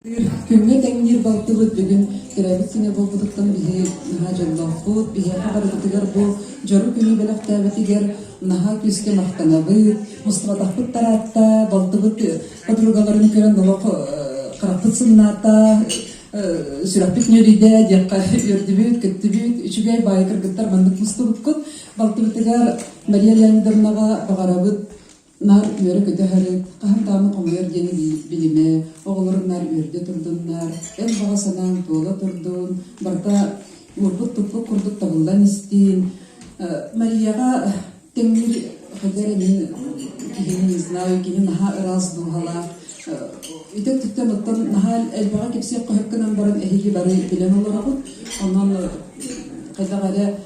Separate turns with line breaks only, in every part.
Күҥҥэ тэҥниир балтыбыт бүгүн төрөөбүт күнэ буолбутуттан биһиги наһаа дьоллоохпут. Биһиэхэ барыбытыгар бу дьоро күнү бэлэхтээбитигэр наһаа күүскэ махтанабыт. Мустубатахпыт тараатта, балтыбыт подругаларын көрөн олох харахпыт сымнаата, сүрэхпит нүөлүйдэ диэххэ үөрдүбүт, көттүбүт. Үчүгэй баайы кыргыттар маннык мустубуккут. Балтыбытыгар Мария Леонидовнаҕа баҕарабыт Наар үөрэ-көтө сырыт, хаһан даҕаны хомойор диэни билимэ, оҕолорун наар үөрдэ турдуннар, эн баҕа санааҥ туола турдун, барыта уурбут-туппут курдук табыллан истиин. Марияҕа тэҥниир хайда эрэ мин киһини не знаю, кини наһаа ыраас дууһалаах, ити өттүттэн оттон наһаа элбэҕи кэпсиэх хөп гынан баран эһиги бары билэн олороҕут. Онон хайдах эрэ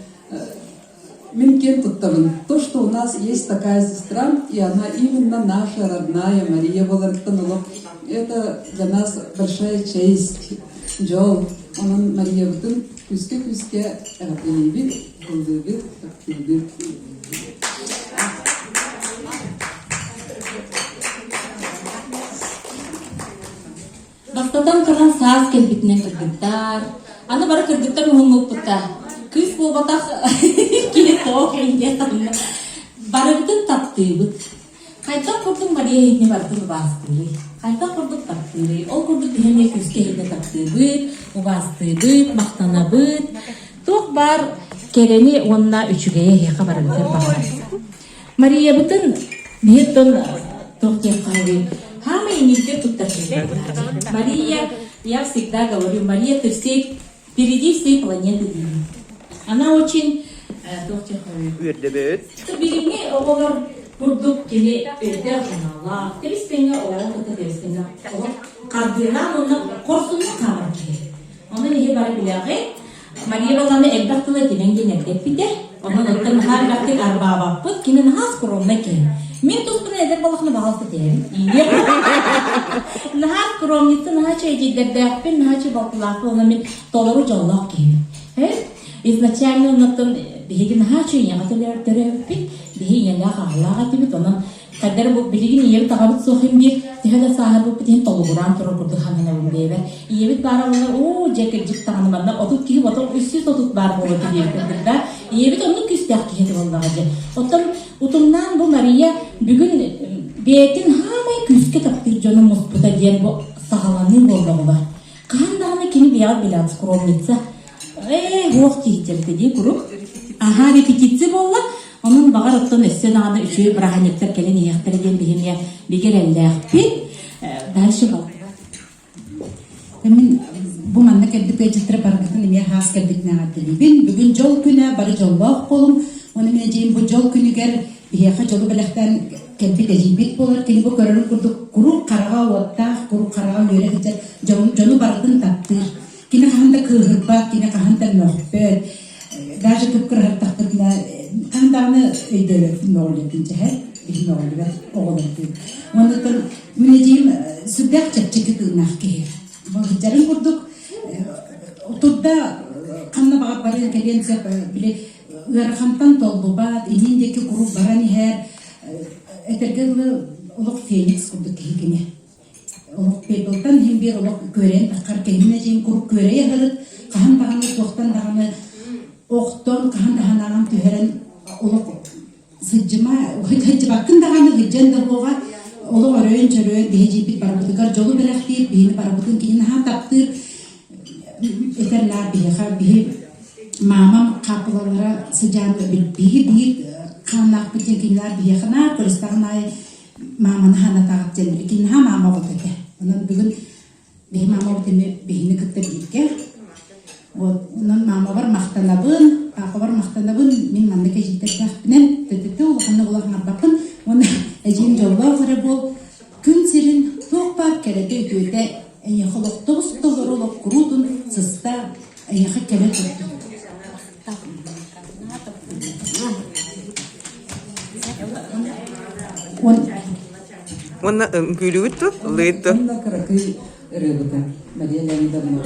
Мин киэн туттабын. То, что у нас есть такая сестра, и она именно наша родная Мария буоларыттан олох это для нас большая честь, дьол. Онон Мариябытын күүскэ-күүскэ эҕэрдэлиибит, ыллыыбыт, таптыыбыт.
Бастатан туран саас кэлбитинэн кыргыттар. Аны бары кыргыттар уһуммуппута. Кыыс буолбатах киһи тоох индия Барыбытын таптыыбыт. Хайдах курдук Мария иһини барытын убаастыырый? Хайдах курдук таптыырый? Ол курдук биһи эмиэ күүскэ иһини таптыыбыт, убаастыыбыт, махтанабыт. Туох баар кэрэни уонна үчүгэйи эһиэхэ барыбытыгар баҕарабыт. Мариябытын биһиттэн туох диэххэ Самый инникке туттар Мария, я всегда говорю, Мария, ты всей, впереди всей планеты деймин. Она очень туох
Үөрдэбит.
Билиҥҥи оҕолор курдук кини өйдөөх санаалаах, тэбис-тэҥҥэ оҕо кытта тэбис-тэҥҥэ оҕо хардыылаан уонна хорсуннук хаамар киһи. Онон иһи бары билэҕит, Мария Ивановна элбэх тылы этимэҥ диэн эрдэ эппитэ. Онон оттон наһаа элбэхтик арбаабаппыт. Кини наһаа скромнай киһи. Мин туспунан эдэр балахына баҕалта этээбин. Наһаа скромница, наһаа чэйдэрдээхпин, наһаа чэй балтылаахпын, онон мин толору дьоллоох киһибин. Изначально оннуттан биһиги наһаа чэй ийэҕэ төрөөбүппүт, биһи ийэлээх аҕалаах этибит, онон Хайдары бу билигин ийэбит аҕабыт суох им диир, төһө да сааһырбыппыт иһин толугураан турар курдук сананабын бэйэбэр. Ийэбит баара буоллар, оо, дьэ кырдьык даҕаны манна 30 киһи потом 330 баар буолуо диэн курдук да. Ийэбит оннук күүстээх киһи этэ буоллаҕа дьэ. Оттон утумнаан бу Мария бүгүн бэйэтин хаамай күүскэ таптыыр дьону муспута диэн бу саҕаланыы буоллаҕа. Хаһан даҕаны кини бэйэҕит билэҕит скромница. Ээ, уох киһитэрдэ дии куруук. Аһаа, репетиция буолла. Онон баҕар оттон өссө даҕаны үчүгэй бырааһынньыктар кэлэн иһиэхтэрэ диэн биһиги бигэ эрэллээхпит. Дальше балтыбат.
Мин бу манна кэлбит ыалдьыттары барыгытын эмиэ хаас кэлбитин эҕэрдэлиибин. Бүгүн дьол күнэ, бары дьоллоох буолуҥ. Уонна мин эдьиийим бу дьол күнүгэр биһиэхэ дьолу бэлэхтээн кэлбит эдьиийбит буолар. Кини бу көрөрүн курдук куруук хараҕа уоттаах, куруук хараҕа үөрэ сылдьар, дьону барытын таптыыр. Кини хаһан да кыыһырбат, кини хаһан да мөхпөт. Даже кып-кыраһыртахпытына хаһан даҕаны өйдөөбөппүн мөҕүллэппин дьэһэр, биһи мөҕүллүбэт оҕолордуун. Уонна мин эдьиийим сүрдээх чэпчэки тыыннаах киһи. Сылдьарын курдук турда ханна баҕар барыан кэлиэн сөп, били ыарахантан толлубат, иһин диэки куруук баран иһэр, этэргэ дылы олох феникс курдук киһи кини. Олох пепелтан иһин биир олох күөрэйэн таххар киһинэ дьиҥ куруук күөрэйэ сырыт, хаһан даҕаны туохтан даҕаны охтон, хаһан да санааҕын түһэрэн олох сылдьыма, сылдьыбаккын даҕаны сылдьан да буоҕа, олох өрөйөн-чөрөйөн биһи дьиэбит барыбытыгар дьолу бэлэхтиир, биһини барыбытын кини наһаа таптыыр, этэр наар биһиэхэ биһи маамам хааппылалара сыдьаан биһи биир хааннаахпыт диэн кинилэр биһиэхэ наар көрүстэҕин аайы мааманы хаанатаҕыт диэн били киниэхэ маама оҕото этэ. Онон бүгүн биһи маамабыт эмиэ биһини кытта бииргэ. Вот онон маамабар махтанабын, паапабар махтанабын, мин маннык эдьиийдэрдээхпинэн төтөтө улаханнык улаханарбаппын. Уонна эдьиийим дьоллоох эрэ буол, күн сирин туох баар кэрэтэ үтүөтэ эйиэхэ олохтоҕус толору олох куруутун сыста эйиэхэ кэлэ турдун.
Уонна үҥкүүлүүгүт дуо? Ыллыгыт дуо?
Уонна кыракый ырыабыта Мария Леонидовна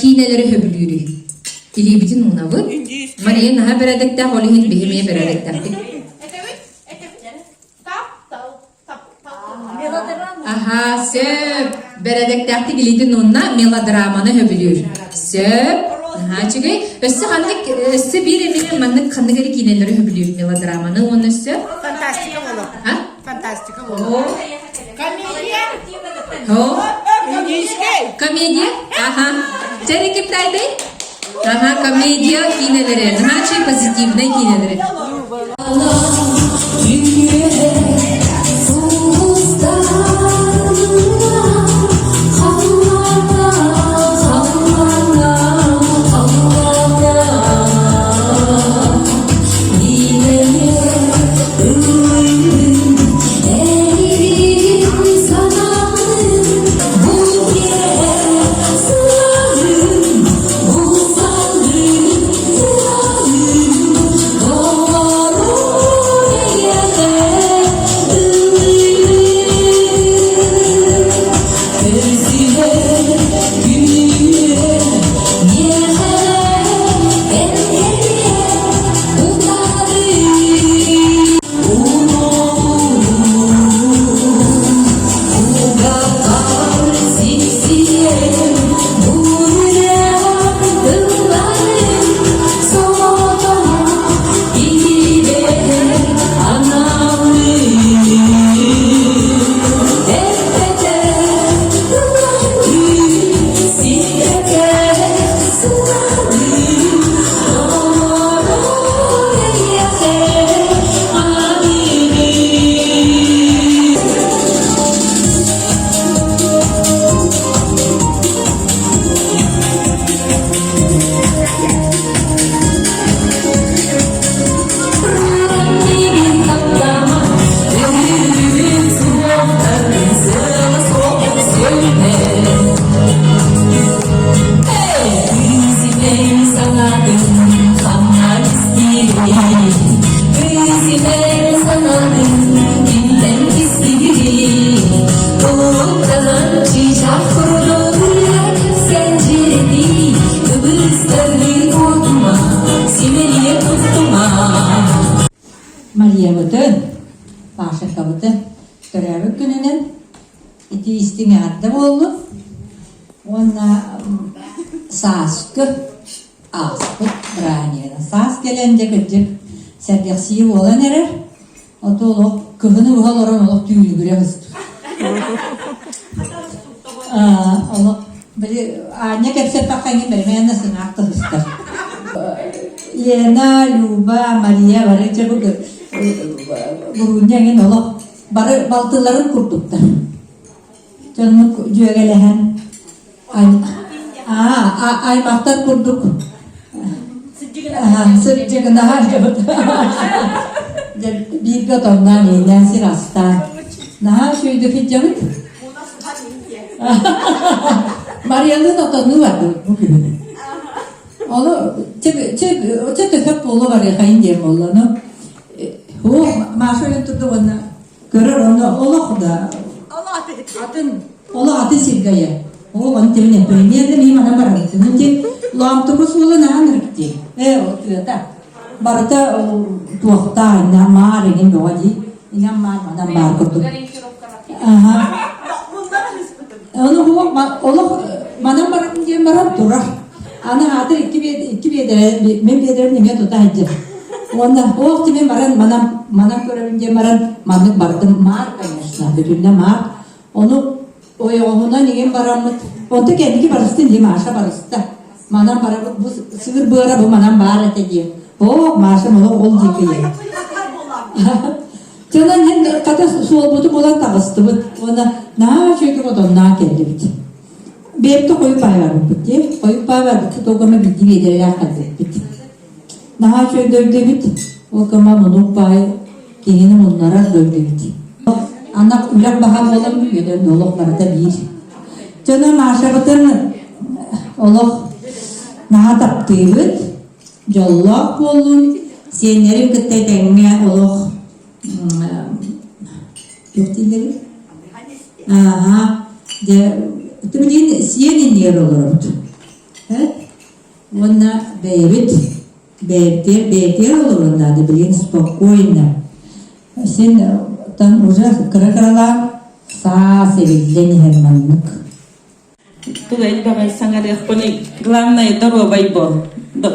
киинэлэри сөбүлүүрүй? Илиибитин уунабыт. Мария наһаа бэрээдэктээх, ол иһин биһи эмиэ бэрээдэктээхпит. Аһаа, сөп. Бэрээдэктээхтик илиитин уунна мелодраманы сөбүлүүр. Сөп. Наһаа үчүгэй. Өссө ханнык, өссө биир эмиэ маннык ханнык эрэ киинэлэри сөбүлүүр мелодраманы уонна өссө?
Фантастика боло.
А?
Фантастика боло. Комедия.
О.
Индийскэй.
Комедия? Аха. Чэ, ким тайдай? Аха, комедия киинэлэри. Наһаа үчүгэй позитивнай киинэлэри.
Мариябытын, Пашакабытын төрөөбүт күнүнэн ити истиҥ эҕэрдэ буоллун уонна сааскы ааспыт бырааһынньыгынан саас кэлэн дьэ кырдьык сэргэхсийии буолан эрэр Ото олох кыһыны быһа олорон олох түүнүгүрэ сыстым. Олох били аанньа кэпсэппэххэ эҥин бэримээнэ сыҥаах да сыстар. Лена, Люба, Мария бары дьэ бу Буруунньа эҥин олох бары балтыларын курдуктар. Дьоннук дьүөгэлэһэн аймахтар курдук сырдьыгынаһар бииргэ отонноон ииннээн сир астаан наһаа үчүгэйдик сылдьабыт Мариялыын отоннуу бардыбыт бу күһүн Ону чэ чэ төһөп буолуо барыахайын диэн буолла ону оо Маша өлөн турда уонна Көрөр онно олох да атын олох атын сиргэ айар. Ол он тимин эппиримиэн мин манан барабытын ти лоомтуку суолун аан ырыкти. Э ол тыата. Барыта туохтаа инна маар игин бөҕө дии. Инам маар манан баар курдук. Аха. Ону бу олох манан барабын диэн баран турар. Аны аатыр икки икки биэдэрэ мен биэдэрим эмиэ тута сылдьар. Уонна ох тимин баран манан манан көрөбүн диэн баран маннык бардым маар конечно бүтүннэ маар. Ону ойоҕоһунан иҥин бараммыт. Онто кэнники барыстын дии Маша барыста. Манан барабыт бу сыыр быара бу манан баар этэ диэн. Оо Маша олох ол диэки Дьонон иһин хата суолбуту булан таҕыстыбыт уонна наһаа үчүгэйдик отонноон кэллибит. Бэйэбит хойуп баай барбыппыт дии. Хойуп баай барбыппыт ол гына биирдии биэдэрэлээх кэлбиппит. Наһаа үчүгэй дойду эбит. Ол гына мунук баай киһини муннарар дойду эбит. Ана үлэх баһа буолан үөдэн олох барыта биир. Дьоно Машабытын олох наһаа таптыыбыт. Дьоллоох буоллун, сиэннэрин кытта тэҥҥэ олох туох дииллэрий? Ааһа, дьэ, билигин сиэн иннигэр олоробут. Уонна бэйэбит бэйэбитигэр бэйэтигэр олоруон наада билигин спокойно. Син там уже кыра-кыралаан саас эбиллэн иһэр маннык.
Тугу элбэҕи саҥарыахпыный? Главное доруобай буол.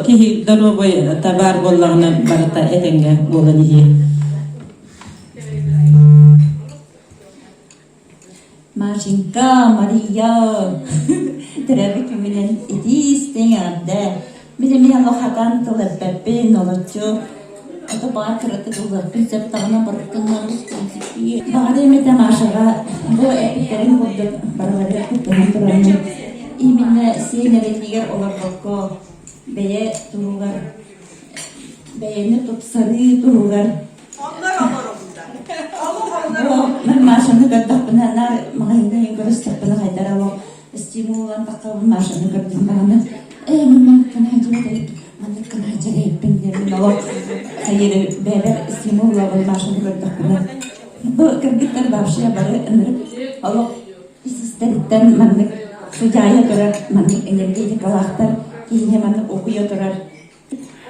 Киһи доруобай табаар буоллаҕына барыта этэҥҥэ буолан иһиэ.
Машенька, Мария, төрөөбүт күммүнэн итии истиҥ эҕэрдэ. Мин эмиэ олох хатан тыл эппэппин, олоччу ото баҕар кыратык ыллыахпын сөп даҕаны Баҕарыам этэ Машаҕа бу эппиттэрин курдук барыларыгар кыттыһан тураммын именно сиэн эрэнигэр олорбокко бэйэ туһугар бэйэни тупсарыы туһугар Бу Машаны көрдөхпүнэ наар маҕаһыыҥҥа көрүстэхпинэ хайдах эрэ олох стимул ылан таххабын Машаны көрдүм даҕаны ээ мин маннык гына сылдьыбат эбит маннык гына сылдьар эбиппин диэммин олох хайыыр бэйэбэр стимул ылабын Машаны көрдөхпүнэ бу кыргыттар вообще бары ынырык олох ис-истэриттэн маннык сыдьаайа турар маннык энергетикалаахтар киһини маннык угуйа турар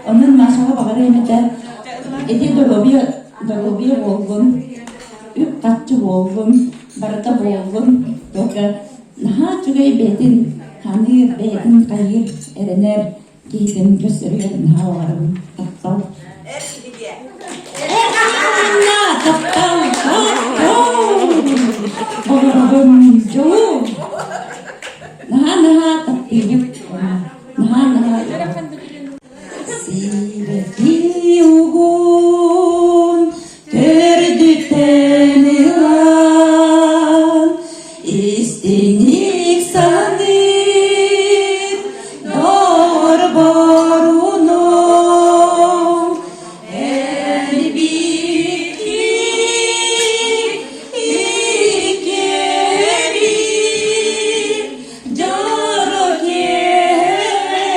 Онон Машаҕа баҕарыам этэ, ити доруобуйа, доруобуйа буоллун, үп-харчы буоллун, барыта буоллун, только наһаа үчүгэй бэйэтин ханыыр, бэйэтин хайыыр, эрэнэр киһитин көрсөрүгэр наһаа баҕарабын. Таптал.
Эр киһи диэ.
Таптал, таптал! Баҕарабын дьолу! Наһаа-наһаа таптыыбыт. Наһаа-наһаа Сибэкки угун төрдүттэн ылан истиҥник саныыр доҕорборунуҥ эн бииргин иккиэбит Дьоро киэһэ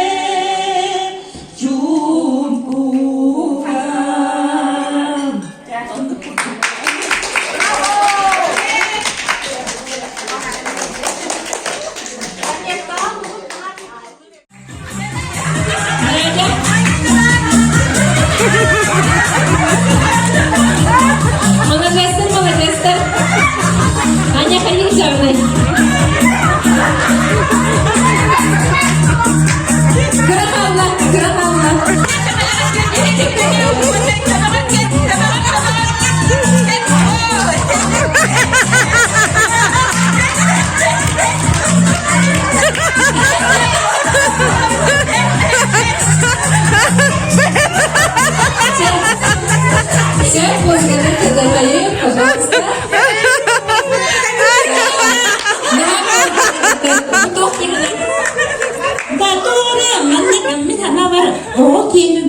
чуумпуга
Молодецтар, молодецтар. Аня, ходи жадный. Кыра кыра Все, возьмите пожалуйста.
Да, туора, маннык мин санаабар оҕо киэнэ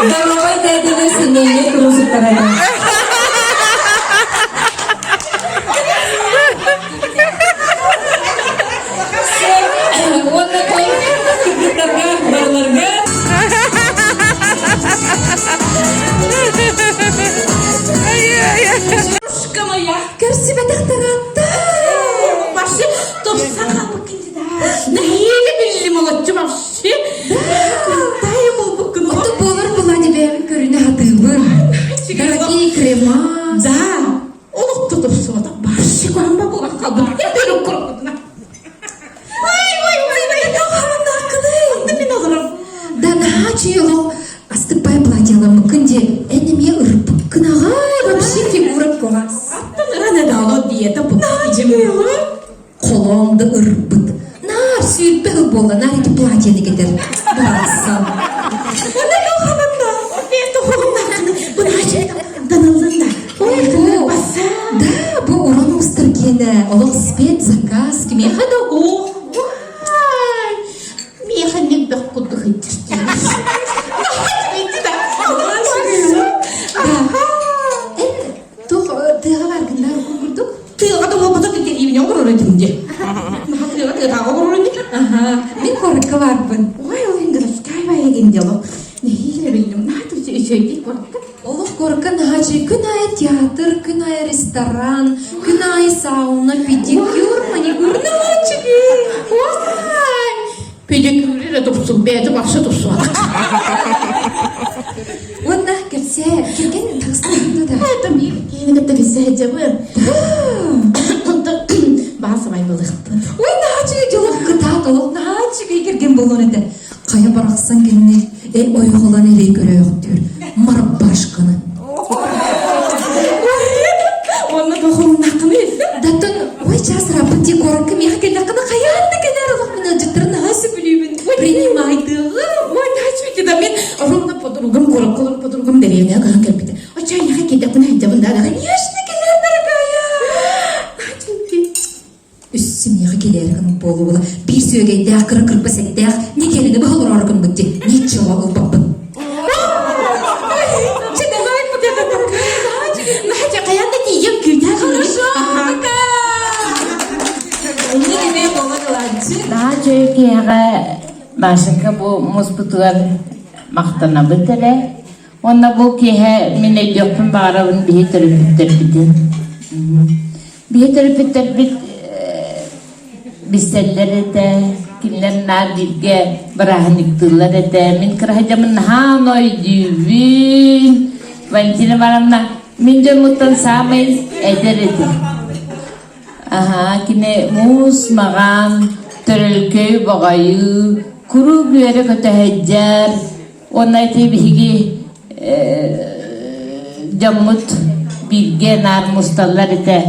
Здоровай дядя семейный крузик Уонна кыргыттарга барыларга
моя.
Көрсүбэтэхтэр
Вообще, тупса Нэһиилэ биллим олоччу вообще. Куртайы болбуккун.
Ото буолар буолаани бэйэбин көрүнэ хатыыбын. Дорогие крема.
Да. Олохто тупсубата. Вообще куһамма буолан хаалбыт. Төрүк куркутуна. Ой, ой, ой, ой, Онно мин олором.
Да наһаа чуйолох астыппай платьяламмыккын дии эн эмиэ ырыппыккын аҕай вообще фигура класс.
Аттан ыран эдаало диета бу.
Холоон да ырбыт. Наар 20 сыл буолла, наар ити платьяны кэтэр. Барахсан. Ой, бу, да, бу уран уустар киэнэ, олох спецзаказ, кимиэхэ да уох,
Вай! Миэхэ ньирбэх курдук
Эн туох тыаҕа баргыннар курдук?
Тыаҕа да буолбатах дэриэбинэ.
дэриэбинэ олорор этим дии. Наһаа тыаҕа олорор ини.
Аха, мин куоракка баарбын.
Ой, ол иһин городская байагин дело. Нэһиилэ биллим. Наһаа үчүгэйдик куоракка.
Олох куоракка наһаа үчүгэй. Күн аайы театр, күн аайы ресторан, күн аайы сауна, педикюр, маникюр наһаа үчүгэй.
Ой, педикюр эрэ тупсун, бэйэтэ бахса тупсуох.
Уонна кэпсээ, кэргэн таҕыстаҕын да?
Это биир киһини кытта билсэ сылдьабын. Онтон баасабай балыахпын.
Ой, наһаа үчүгэй дьолох кытаат олох наһаа үчүгэй кэргэн буолуон этэ. Хайа барахсан кэнни э ойоҕолон эрэй көрөөхтүүр марбашканы.
Уонна дохууннаххыный?
Даттан ой час раппын дии куоракка миэхэ кэллэххинэ хайаан да кэлээр олох мин ыалдьыттарын наһаа сөбүлүүбүн. Принимайдыаҕым.
Ой, наһаа үчүгэй да мин ровно подругам куоракка олорор подругам дэриэбинэҕэ көһөн кэлбитэ. Оччо эйиэхэ киирдэхпинэ сылдьабын да,
Конечно, кэлээр, дорогая.
Наһаа үчүгэй.
Өссө миэхэ кэлээри гынан буолуола биир сүөгэйдээх кыра кырбас эттээх нэдиэлэни быһа олороору гыммыт дии ничего ылбаппын.
Чэ, давай пока Надя, хайаан да тиийиэм күүтээ
Хорошо, пока! Онно эмиэ болон ылааччы.
Наһаа үчүгэй киһиэхэ Машенька бу муспутугар махтанабыт эрэ. Уонна бу киэһэ мин өйдүөхпүн баҕарабын биһи төрөппүттэрбитин. Биһи төрөппүттэрбит билсэллэр этэ, кинилэр наар бииргэ бырааһынньыктыыллар этэ. Мин кыраһыдьаммын наһаа өйдүүбүн. Валентина Ивановна мин дьоммуттан саамай эдэр этэ. Аһаа, кини муус маҕан, төрөлкөй баҕайы, куруук үөрэ-көтө сылдьар. Уонна ити биһиги дьоммут бииргэ наар мусталлар этэ.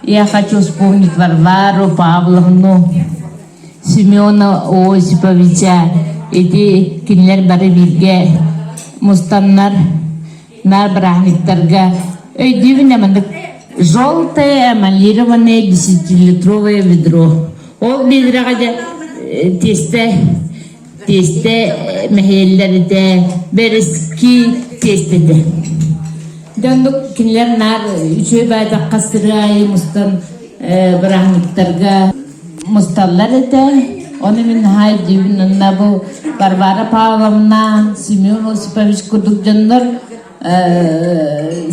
Я хочу вспомнить Варвару Павловну, Семена Осиповича. Ити кинилэр бары бииргэ мустаннар наар бырааһынньыктарга өйдүүбүн маннык желтое эмалированное десятилитровое ведро. Ол биэдрэҕэ дьэ тиэстэ тиэстэ мэһийэллэр этэ, бэрэски тиэстэтэ. Дьоннук кинилэр наар үчүгэй баайдахха сырыы аайы мустан бырааһынньыктарга мусталлар этэ. Ону мин наһаа өйдүүбүн онно бу Варвара Павловна, Семен Осипович курдук дьоннор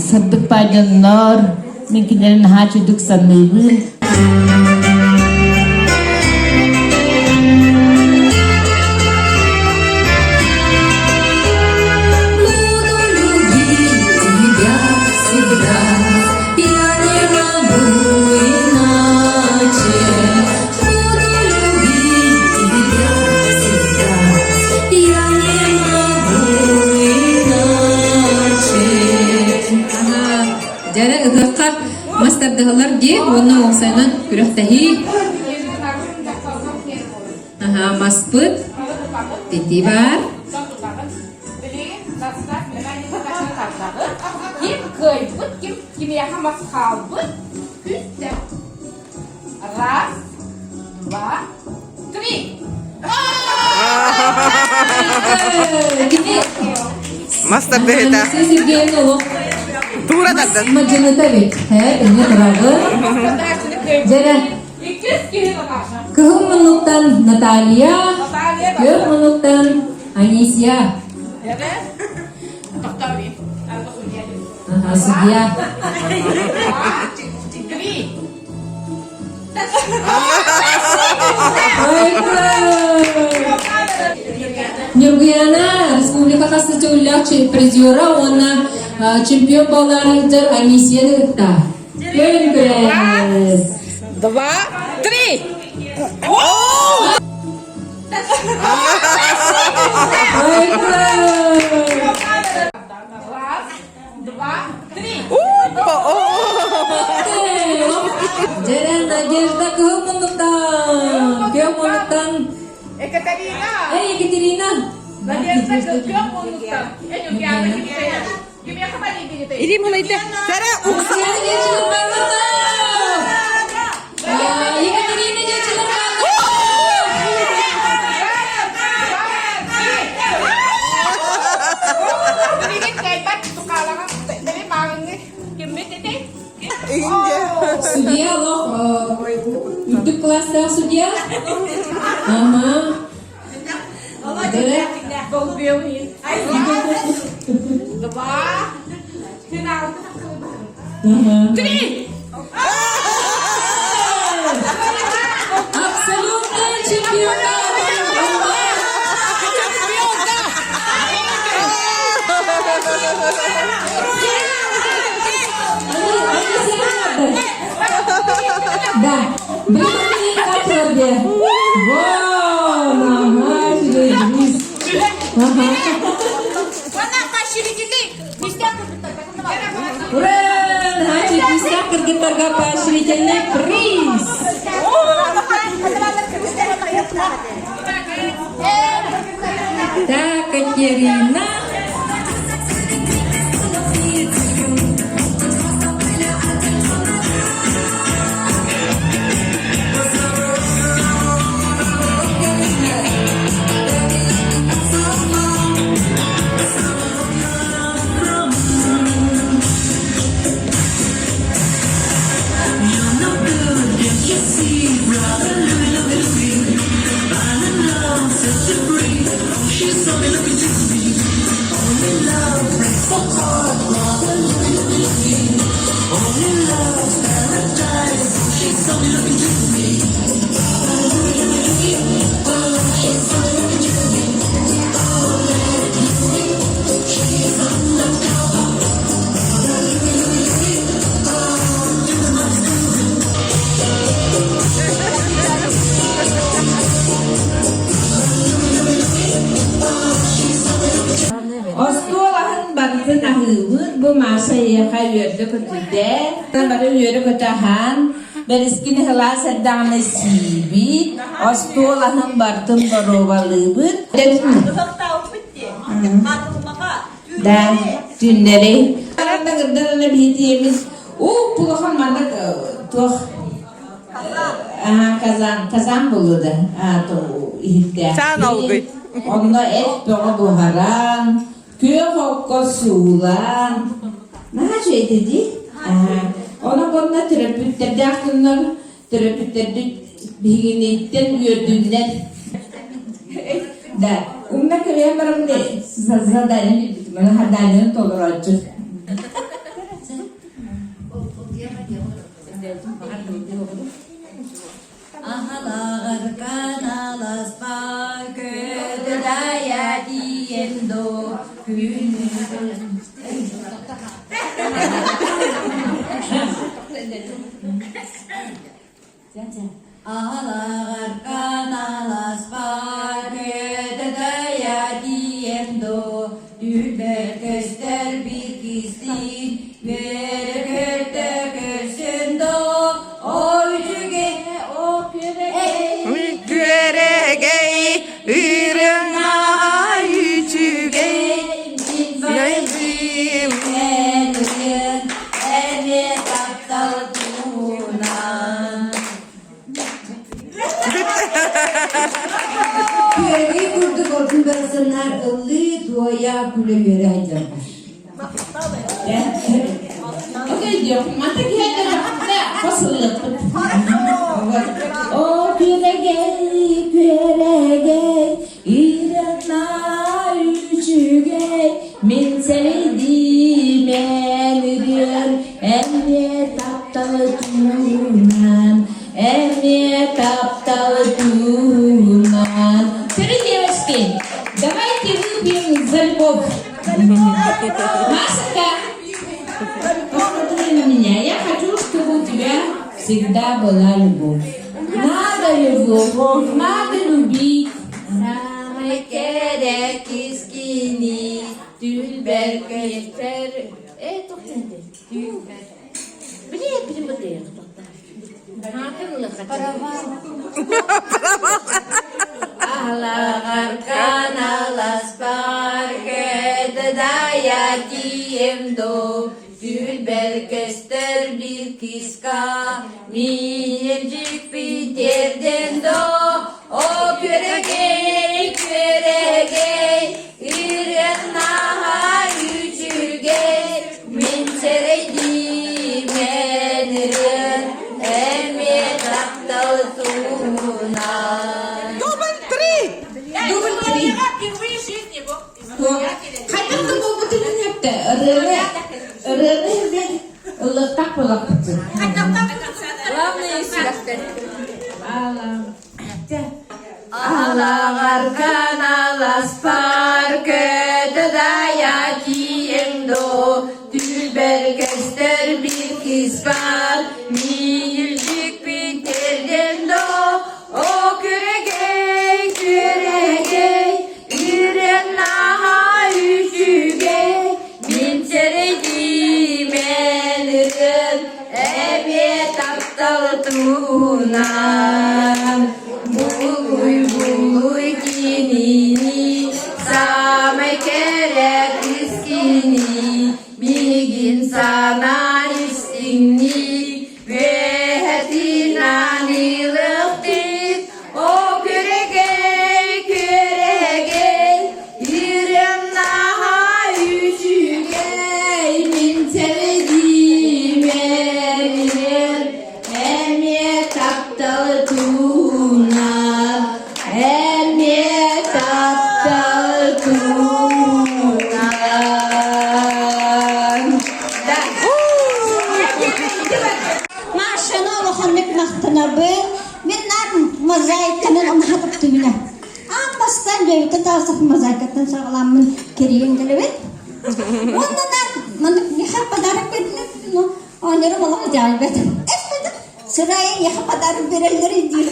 сырдык баай дьоннор мин кинилэри наһаа үчүгдүк саныыбын.
Буду любить тебя всегда, я не могу иначе. Буду любить тебя всегда, я не могу иначе.
Дьэрэ ыһыахха мас тардыһаллар дии уонна уопсайынан күрэхтэһии. Аһаа, маспыт ити баар.
Ким кыайбыт, ким кимиэхэ мас хаалбыт, күттэ. Раз, два, три.
Мас тардыһыта.
Сергеевна олох
Туура тардан.
мадьыныта эбит. Э, эмиэ турабы. Дьэрэ. Кыһыл муннуктан Наталья, күөх муннуктан Анисия. Ага, судья. Ньургуяна республика хас төгүллээх призера уонна чемпион буолаары Анисияны кытта. Күөн күрэс!
Два, три!
Раз, два, три!
Дьэрэ Надежда кыһыл муннуктан, күөх муннуктан.
Екатерина!
Эй, Екатерина!
Надежда күөх муннуктан. Эн Ульяна кимиэхэ барыйдыгытай?
Илим хылайда. Сара укса.
Екатерина Судья олох. Үрдүк кылаастаах судья? Ага.
Два. Финалга
Три! Абсолютная чемпионка! Да. Ура! Значит, күүстээх кыргыттарга поощрительный приз! Так, Катерина.
Остуол аһын барытын аһыыбыт, бу Маша эйиэхэ үөрдэ-көтүдэ, бары үөрэ-көтө аһаан, бэрискини сылаас эрдэҕинэ сиибит, остуол аһын барытын боруобалыыбыт. Да, түүннэри. Аранда биһитиэмис, уу улахан маннык туох казан, казан буолуо да, иһиттээх.
Чаан алгый.
Онно эт бөҕө буһаран, күөх окко суулаан, наһаа үчүгэй дии. Онон онно төрөппүттэрдээх дьоннор төрөппүттэрбит биһигиниттэн үөрдүннэр. Да, умна кэлэн баран задание билбитим, заданиены толорооччу.
Аһалаҕаркан аласпар көтөдайа тиийэн доо күн Аһалаҕаркан аласпар көтөдайа тиийэн доо Түлбэт көстөр биир кистиин үөрэ көтө көрсүн доо О үчүгэй о күөрэгэй
Күөрэгэй үрүҥ аай үчүгэй
Мин эн ырыан эмиэ таптал туһунан
Күөрэгэй курдук ордун барахсаннар ыллыы, туойа, күлэ-үөрэ сылдьаллар.
О күөрэгэй, күөрэгэй, ирэнай үчүгэй, мин сэрэйдиим эн үрүөн, эмиэ тапталы туунан, эмиэ тапталы туунан.
Скажи, девочки, давайте выпьем за любовь. Машенька, посмотри на меня. Я хочу, чтобы у тебя всегда была любовь. Надо любовь, надо любить.
Самай кэрэ кискини түлбэр көстөр э тухтанды түлбэр Биле биле
Алаҕаркан
аласпар көтөдайа тиийэм доо Түлбэр көстөр биир киска миинин дьикпитиэрдэн доо О күөрэгэй, күөрэгэй, үрэн наһаа үчүгэй Мин сэрэйдиим эн ырыан, эмиэ таптал туһунан.
Главное сүрэхтэр.
Алаҕарган аласпар көтө дайа тиийэн доо, Түлбэр көстөр биир кыыс баар, Миилдьикпин тиэрдэн доо, О күрэгэй, күрэгэй, Үрэн наһаа үчүгэй, Мин сэрэйдиим эн ырыан, Эмиэ таптал туһунан. Булуй, булуй кинини, Саамай кэрэ кыыс кини, Миигин санаан истиҥник, Үөһэтин аныылыахтык, О күрэгэй, күрэгэй, Үрэм наһаа үчүгэй, Мин сэрэдиим эринэр, Эмиэ таптал туһунан, Эмиэ таптал туһунан.
Машаны улаханнык махтанабын. Мин наар мозаиканан умаһатып түбүнэ. Аан бастаан дьөбүтэ таасах мозаикаттан саҕаламмын кэрийэн кэлэбин. Уонна наар маннык миэхэ подарок бердилэр, но оонньорум олох идеальбет. Эспэтэх сырайа миэхэ подарок береллер диир.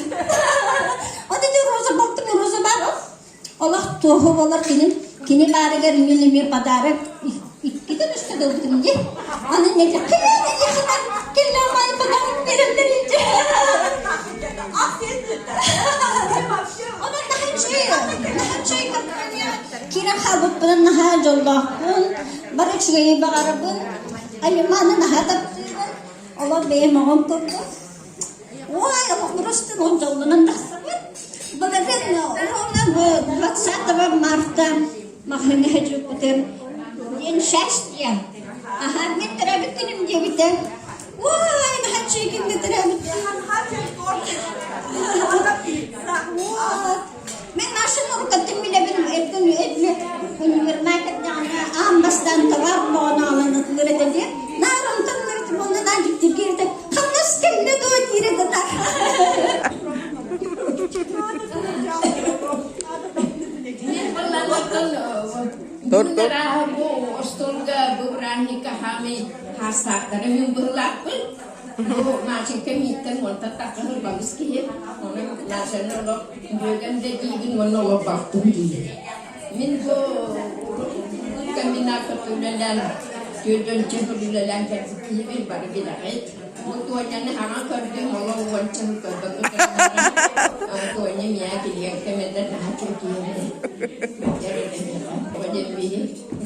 Ону ити роза балтым роза бар. Олох туоһу буолар кини кини баарыгар мин эмиэ подарок иккитин үстэ да ылбытым дии. Аны не киллэмай подарок берэллэр инде. Онон наһаа үчүгэй, киирэн хаалбыппынан наһаа дьоллоохпун, бары үчүгэйи баҕарабын, Айманы наһаа таптыыбын, олох бэйэм оҕом курдук. Ой, олохмурустун он дьоллонон тахсабын. Былырыын ровно 20 марта маһыҥа дьуккутум день счастья. Аха, мен төрөөбүт күнүм диэбитэ. Ой, наһаа төрөөбүт Вот. Мен машина уруккаттан билэбин эрдэн эдме универмаг эрдэҕинэ аан бастаан товар боҕону аҕалан ытылыр этэ диэн наар онтон уонна наар дьиктиргиир этэ хамнас кэллэ дуо диир этэ
Бу остуолга бу бырааһынньыкка хаамый хаастаахтары мин быһылаахпын. Бу Машенька мииттэн уонтан таххаһыр балыс киһи. Онон Машаны олох Дьүөгэм да диибин уонна олорбохтум диир. Мин бу комбинатка үлэлээн, түөрт сыл үлэлээн кэлбит киһибин бары билэҕит. Бу Туонньаны хаҥа көрдүм, олох уонча сыл көрбөккө Туонньа миэхэ килиэҥкэм этэ, наһаа киһи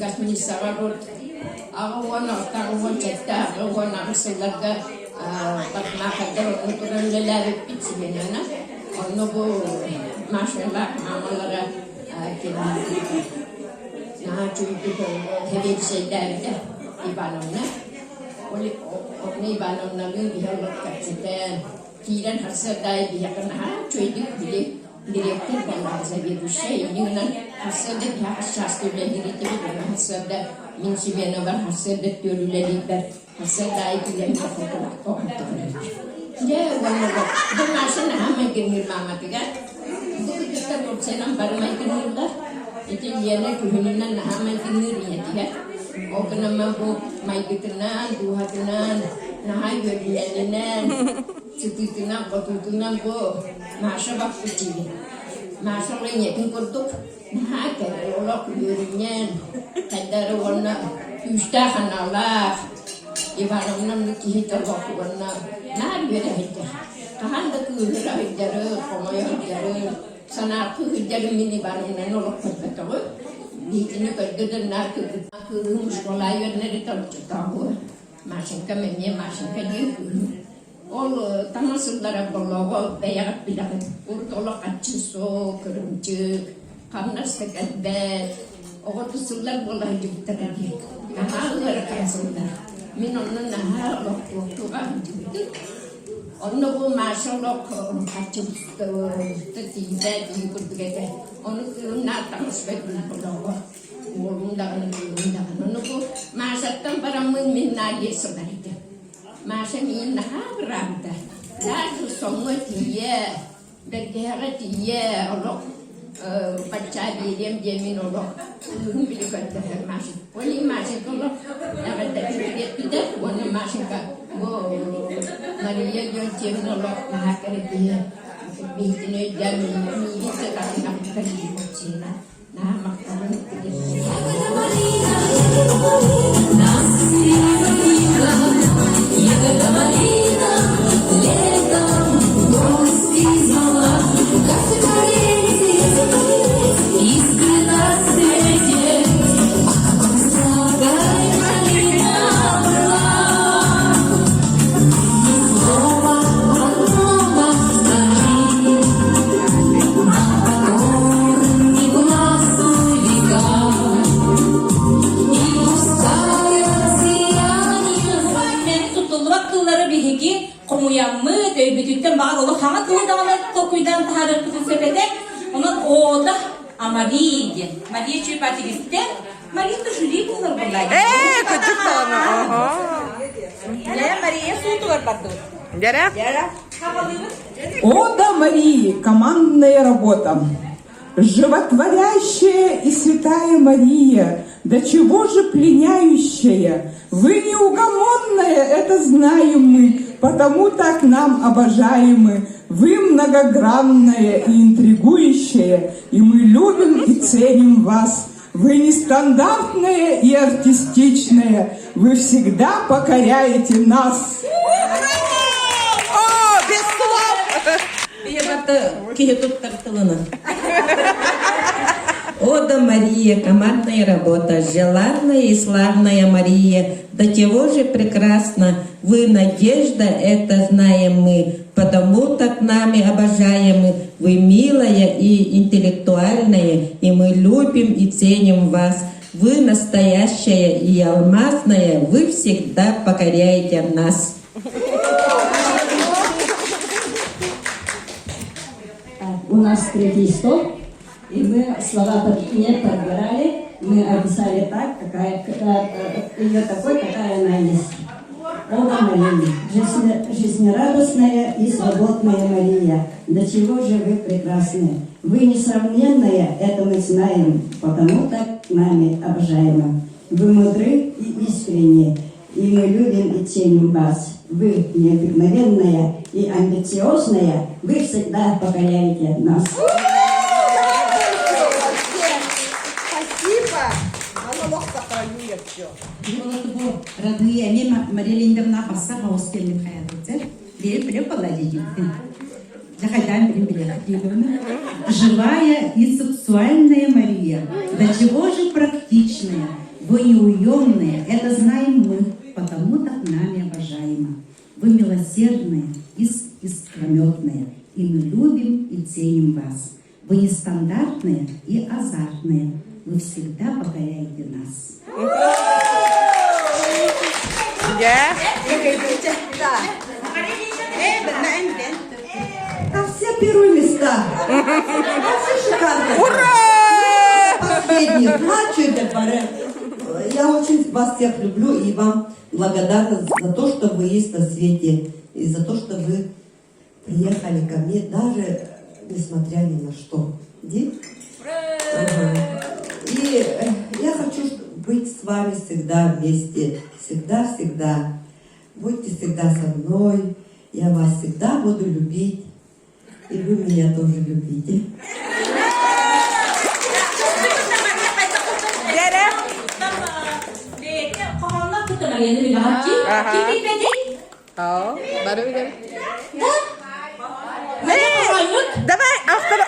Госминистрга аҕа уон алта, 87, 88 сылларга парикмахердар онно туран үлэлээбиппит сменаны. Онно бу Машалаах маамалара наһаа үчүгэйдик сэбиэдиссэйдээбитэ Ивановна. Онно Ивановналыын биһи олох кэпсэтэн, киирэн сарсыарда аайы биһиэхэ наһаа үчүгэйдик били дириэктэр буоллаҕа заведующай инньэ гынан сарсыарда биһиэхэ хас чааска үлэлиир этибит, онно сарсыарда мин сменабар сарсыарда түөр үлэлиирбэр Сарсыарда аайы киирэн кафекалаахха оҥорторо Дьэ, уонна бу Маша наһаа майгынныыр мааматыгар. Бу кыргыттар уопсайынан бары майгынныыллар. Ити Лена күһүнүнэн наһаа майгынныыр ийэтигэр. Ол гынан бу майгытынан, дууһатынан, наһаа үөрүйэнинэн, сытыытынан, хотуутунан бу Маша баппыт диибин. Маша ол ийэтин курдук Наһаа кэрэ, олох үөрүнньэҥ, хайдары уонна күүстээх аналлаах Ивановна киһи тобох уонна наар үөрэ сылдьар. Хаһан да кыыһыра сылдьары, хомойо сылдьары, санааххы сылдьары мин Ивановнаны олох көрбөтөҕүм. Биһигини көрдө да наар кыыһым школа үөрэнэри толчутааҕы. Машенька эмиэ Машенька диэн кыыһым. Ол таҥас ыллара болоҕо бэйэҕит билэҕит. Урут олох аччы суох, кырыымчык, хамнас да кэлбэт. Оҕо сыллар буола сылдьыбыттара дии. Наһаа ыарахан сыллар. Мин онно наһаа олох туохтууга сылдьыбытым. Онно бу Маша олох аччыбыта тиийбэт дии курдук этэ. Ону кыыһым наар таҥас көрдүүр болоҕо. Уолум даҕаны, кыыһым даҕаны. Ону бу Машаттан бараммын мин наар дии сылар этим. Маша миин наһаа быраабыта.
Соҥҥо тиийэ, бэргэһэҕэ тиийэ олох баччаа биэриэм диэммин олох кыыһым били көрдөһөр Машенька. Ол иһин Машенька олох эҕэрдэтин тириэрпитэ уонна Машенька бу Мария Леонтьевна олох наһаа кэрэ киһи биһигини өйдөөн миигин сытарын наһаа махтанан
Туттуллубат тыллары биһиги хомуйаммыт, өйбүтүттэн баҕар олох хаҥа тылы даҕаны толкуйдаан таһаарыахпытын сөп этэ. Онон Ода Амари диэн. Мария Чуйпатигистэ Мария жюри буолар буоллаа.
Ээ, кырдьык даҕаны.
Дьэ, Мария суутугар бардыбыт.
Дьэрэ.
Ода Марии, командная работа. Животворящая и святая Мария, да чего же пленяющая? Вы неугомонная, это знаем мы, потому так нам обожаемы. Вы многогранная и интригующая, и мы любим и ценим вас. Вы нестандартная и артистичная, вы всегда покоряете нас.
О, без слов!
Киһи туттар тылынан. Ода Мария, командная работа, желанная и славная Мария, до чего же прекрасно, вы надежда, это знаем мы, потому так нами обожаемы, вы милая и интеллектуальная, и мы любим и ценим вас. Вы настоящая и алмазная, вы всегда покоряете нас.
У нас третий стол, и мы слова не подбирали, мы описали так, какая, ее такой, какая она есть. Ода Мария, жизнерадостная и свободная Мария, до чего же вы прекрасны. Вы несравненная, это мы знаем, потому так нами обожаемы. Вы мудры и искренни, и мы любим и ценим вас. Вы необыкновенная и амбициозная, вы всегда покоряете нас.
Спасибо!
Родные, эмиэ Мария Леонидовна басса хаос кэллим хайадыттар. Билим билим балла дии. Дьэ билим билим Живая и сексуальная Мария, до чего же практичная, вы неуемная, это знаем мы, потому так нами обожаема. Вы милосердная и искрометная, и мы любим и ценим вас. Вы нестандартные и азартные. Вы всегда покоряете нас.
Yeah.
А все первые места. А все шикарно.
Ура!
Последние. Плачу Я очень вас всех люблю и вам благодарна за то, что вы есть на свете и за то, что вы приехали ко мне, даже несмотря ни на что. Ди? Ага. И я хочу быть с вами всегда вместе, всегда-всегда. Будьте всегда со мной, я вас всегда буду любить, и вы меня тоже любите.
Давай, автор,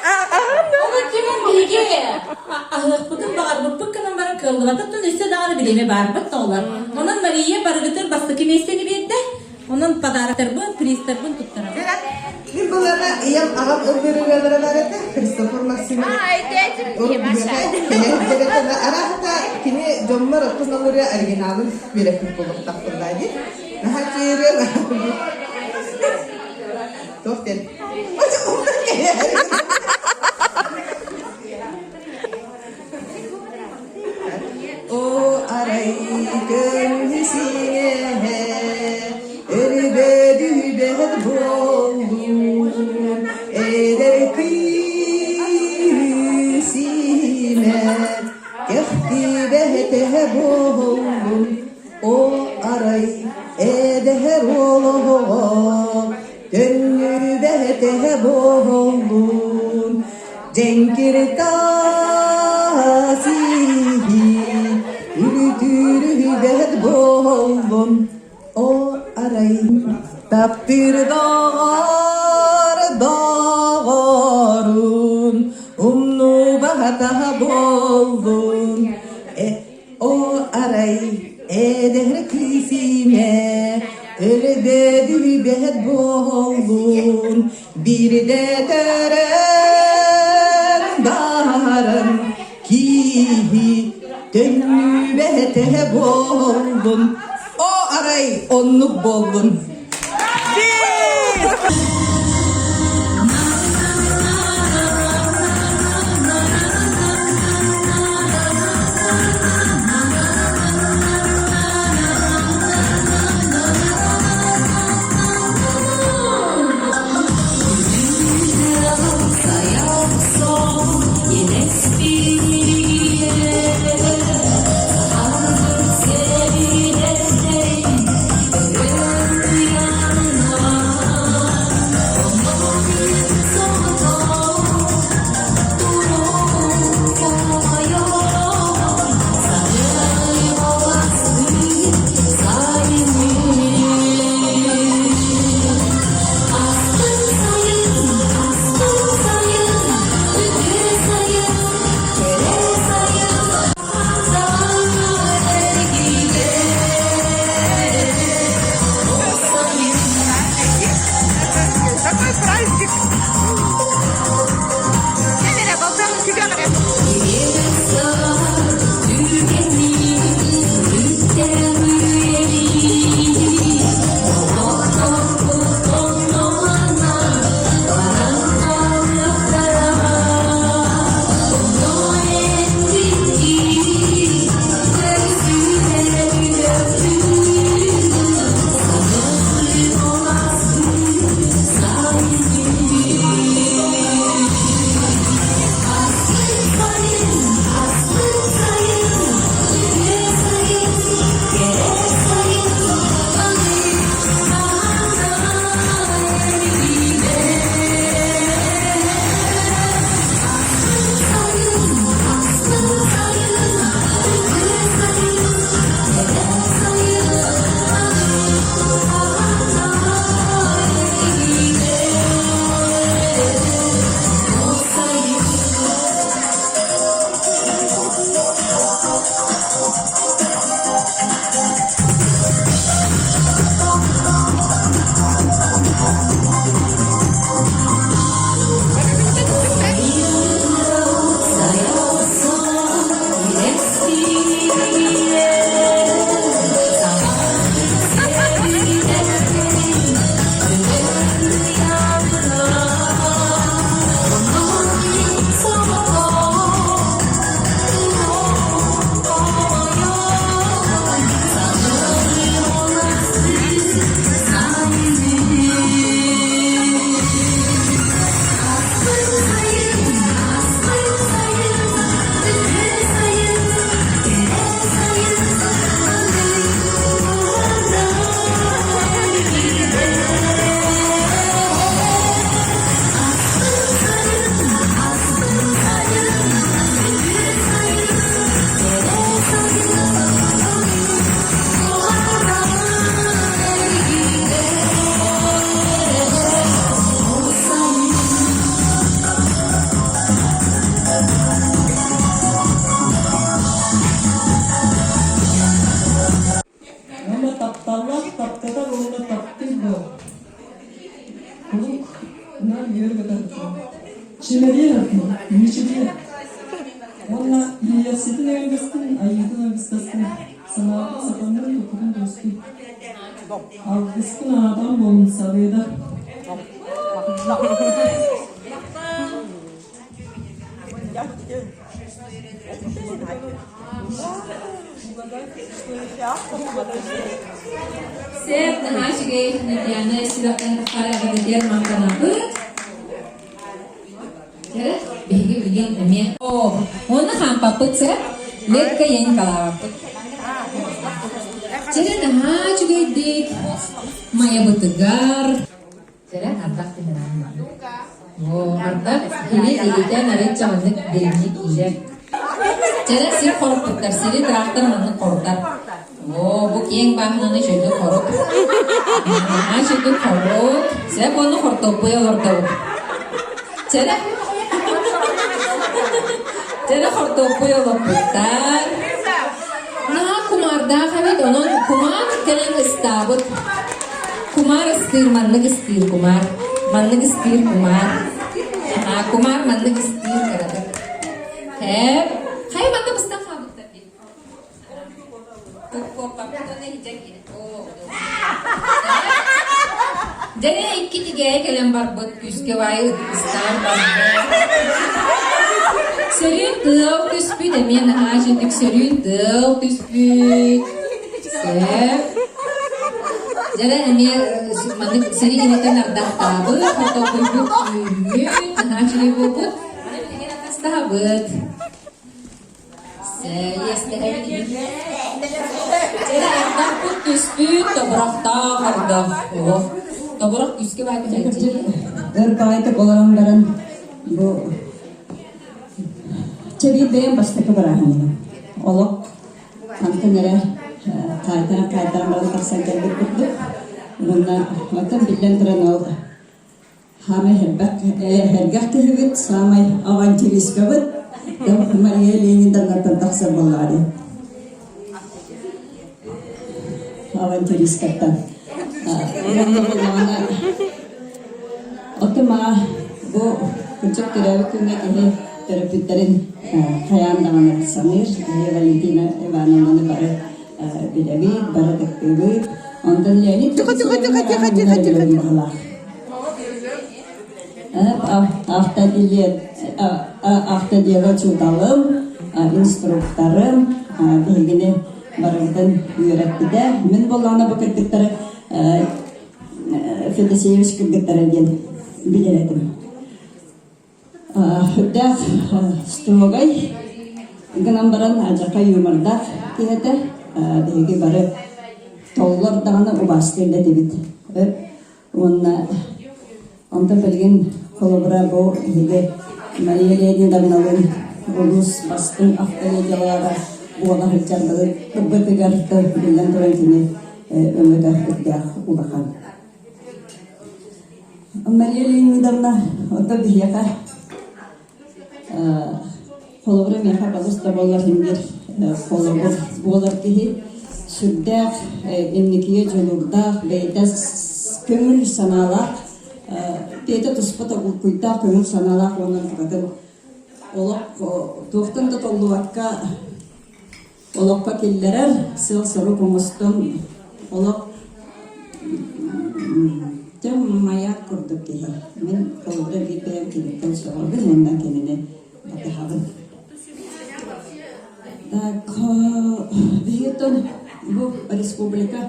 Аһыахпытын баҕарбыппыт гынан баран кыаллыбатыттан өссө даҕаны билиэми баарбыт тоҕолор. Онон Мария барыгытын бастакы миэстэни биэрдэ. Онон подароктарбын, призтарбын туттарабын.
Мин былана ийэм аҕам ыллыыр ырыалара бар этэ, Христофор Максимович. Араһата кини дьоммор оттон ол ырыа оригиналын үөрэппит буолуохтаахпын дии. Наһаа чиыры Туох диэн? О арай көмүс иҥэһэ, өрүбэдүйбэт буол. Төннүбэтэ буоллун, дьэҥкир таас иһит, үрүтүрүбэт буоллун, о арай таптыыр доҕор доҕорун умнубатаҕа буоллун, О арай эдэр кыыс имэ өлөбөдүбэт буоллун биирдэ төрөн баран киһи төннүбэтэ буоллун О арай оннук буоллун
Какой праздник!
Уонна тапталлаах таптатар уонна таптыыр буол. Куруук наар үөр-көтөр Чимэриэ мичилиэ. Уонна иэйэхситин өйдөстүн, айыытын алгыстастын, санаатын сатаннын, туппутун түстүн. Алгыскын аатан буолун сабыыда.
Сеп, наһаа үчүгэй Татьяна сүрэхтэн таххара эҕэрдэтигэр махтанабыт. Кэрэ, биһиги билигин эмиэ. О, уонна хаампаппыт сэ, летка я Николаеваппыт. Чэрэ наһаа үчүгэйдик Майабытыгар. Чэрэ ардах түһэр Оо, ардах кини илитэн арыйча маннык дириҥник киирэр. Чэрэ сир хоруппуттар, сири трактор маннык хорутар. Оо, бу киэҥ бааһынаны үчүгэйдик хорут. Наһаа үчүгэйдик хорут. Сөп уонна хортуоппуй олордобут. Чэрэ. Чэрэ хортуоппуй олорбуттар. Наһаа кумаардаах эбит, онон кумаар кэлэн ыстаабыт. Кумаар ыстыыр, маннык ыстыыр кумаар. Маннык ыстыыр кумаар. Аа, кумаар маннык ыстыыр кыратык. Һээп. Хайа манна быстан хаалбыттар дии. Дьэ икки тигээйи кэлэн барбыт, күүскэ баайы ыстаан барбыт. Сөрүүн тыал түспүт, эмиэ наһаа үчүгдүк сөрүүн тыал түспүт. Сөп. Дьэ эмиэ маннык сири илитэн ардахтаабыт, хотокуйбут үүммүт, наһаа үчүгэй буолбут. Маны билигин атастаһабыт. Ардахпыт түспүт, тобурахтаах ардах. Тобурах күүскэ баар
Өр баҕайытык олорон баран бу чэбиир бэйэм бастакы бырааһынньыгым. Олох хантан эрэ хаайтаран хаайтаран баран тахсан кэлбит курдук. Уонна оттон биллэн туран ол Саамай элбэх киһибит, саамай авантюристкабыт Мария Леонидовнаттан тахсар буоллаҕа дии. Авантюристкаттан. Уонна буоллаҕына оттон маа бу кырдьык төрөөбүт күҥҥэ киһи төрөппүттэрин хайаан даҕаны саныыр. Биһиги Валентина Ивановнаны бары билэбит, бары ытыктыыбыт. Онтон Леонид
Тихо, тихо, тихо, тихо, тихо, тихо, тихо.
Автодело учууталым, инструкторым биһигини барыбытын үөрэппитэ. Мин буоллаҕына бу кыргыттары Федосеевич кыргыттара диэн билэр этим. Үрдээх строгай гынан баран алдьархай юмордаах киһи этэ. Биһиги бары толлор даҕаны убаастыыр да этибит. Уонна онтон билигин холобура бу биһиги Мария Леонидовналыын улуус бастыҥ автоледиялара буола сылдьарбытыгар биллэн туран кини өҥөтө үрдээх улахан. Мария Леонидовна, онтон биһиэхэ холобура миэхэ балыс да буоллар син биир холобур буолар киһи сүрдээх инникигэ дьулуурдаах, бэйэтэ көҥүл санаалаах, бэйэтэ туспа толкуйдаах көҥүл санаалаах уонна букатын олох туохтан да толлубакка олоххо киллэрэр сыал-сорук оҥостон олох дьэ маяк курдук киһи. Мин холобура биир бэйэм киниттэн сөҕөбүн уонна кинини батыһабын. Так, биһиги бу республика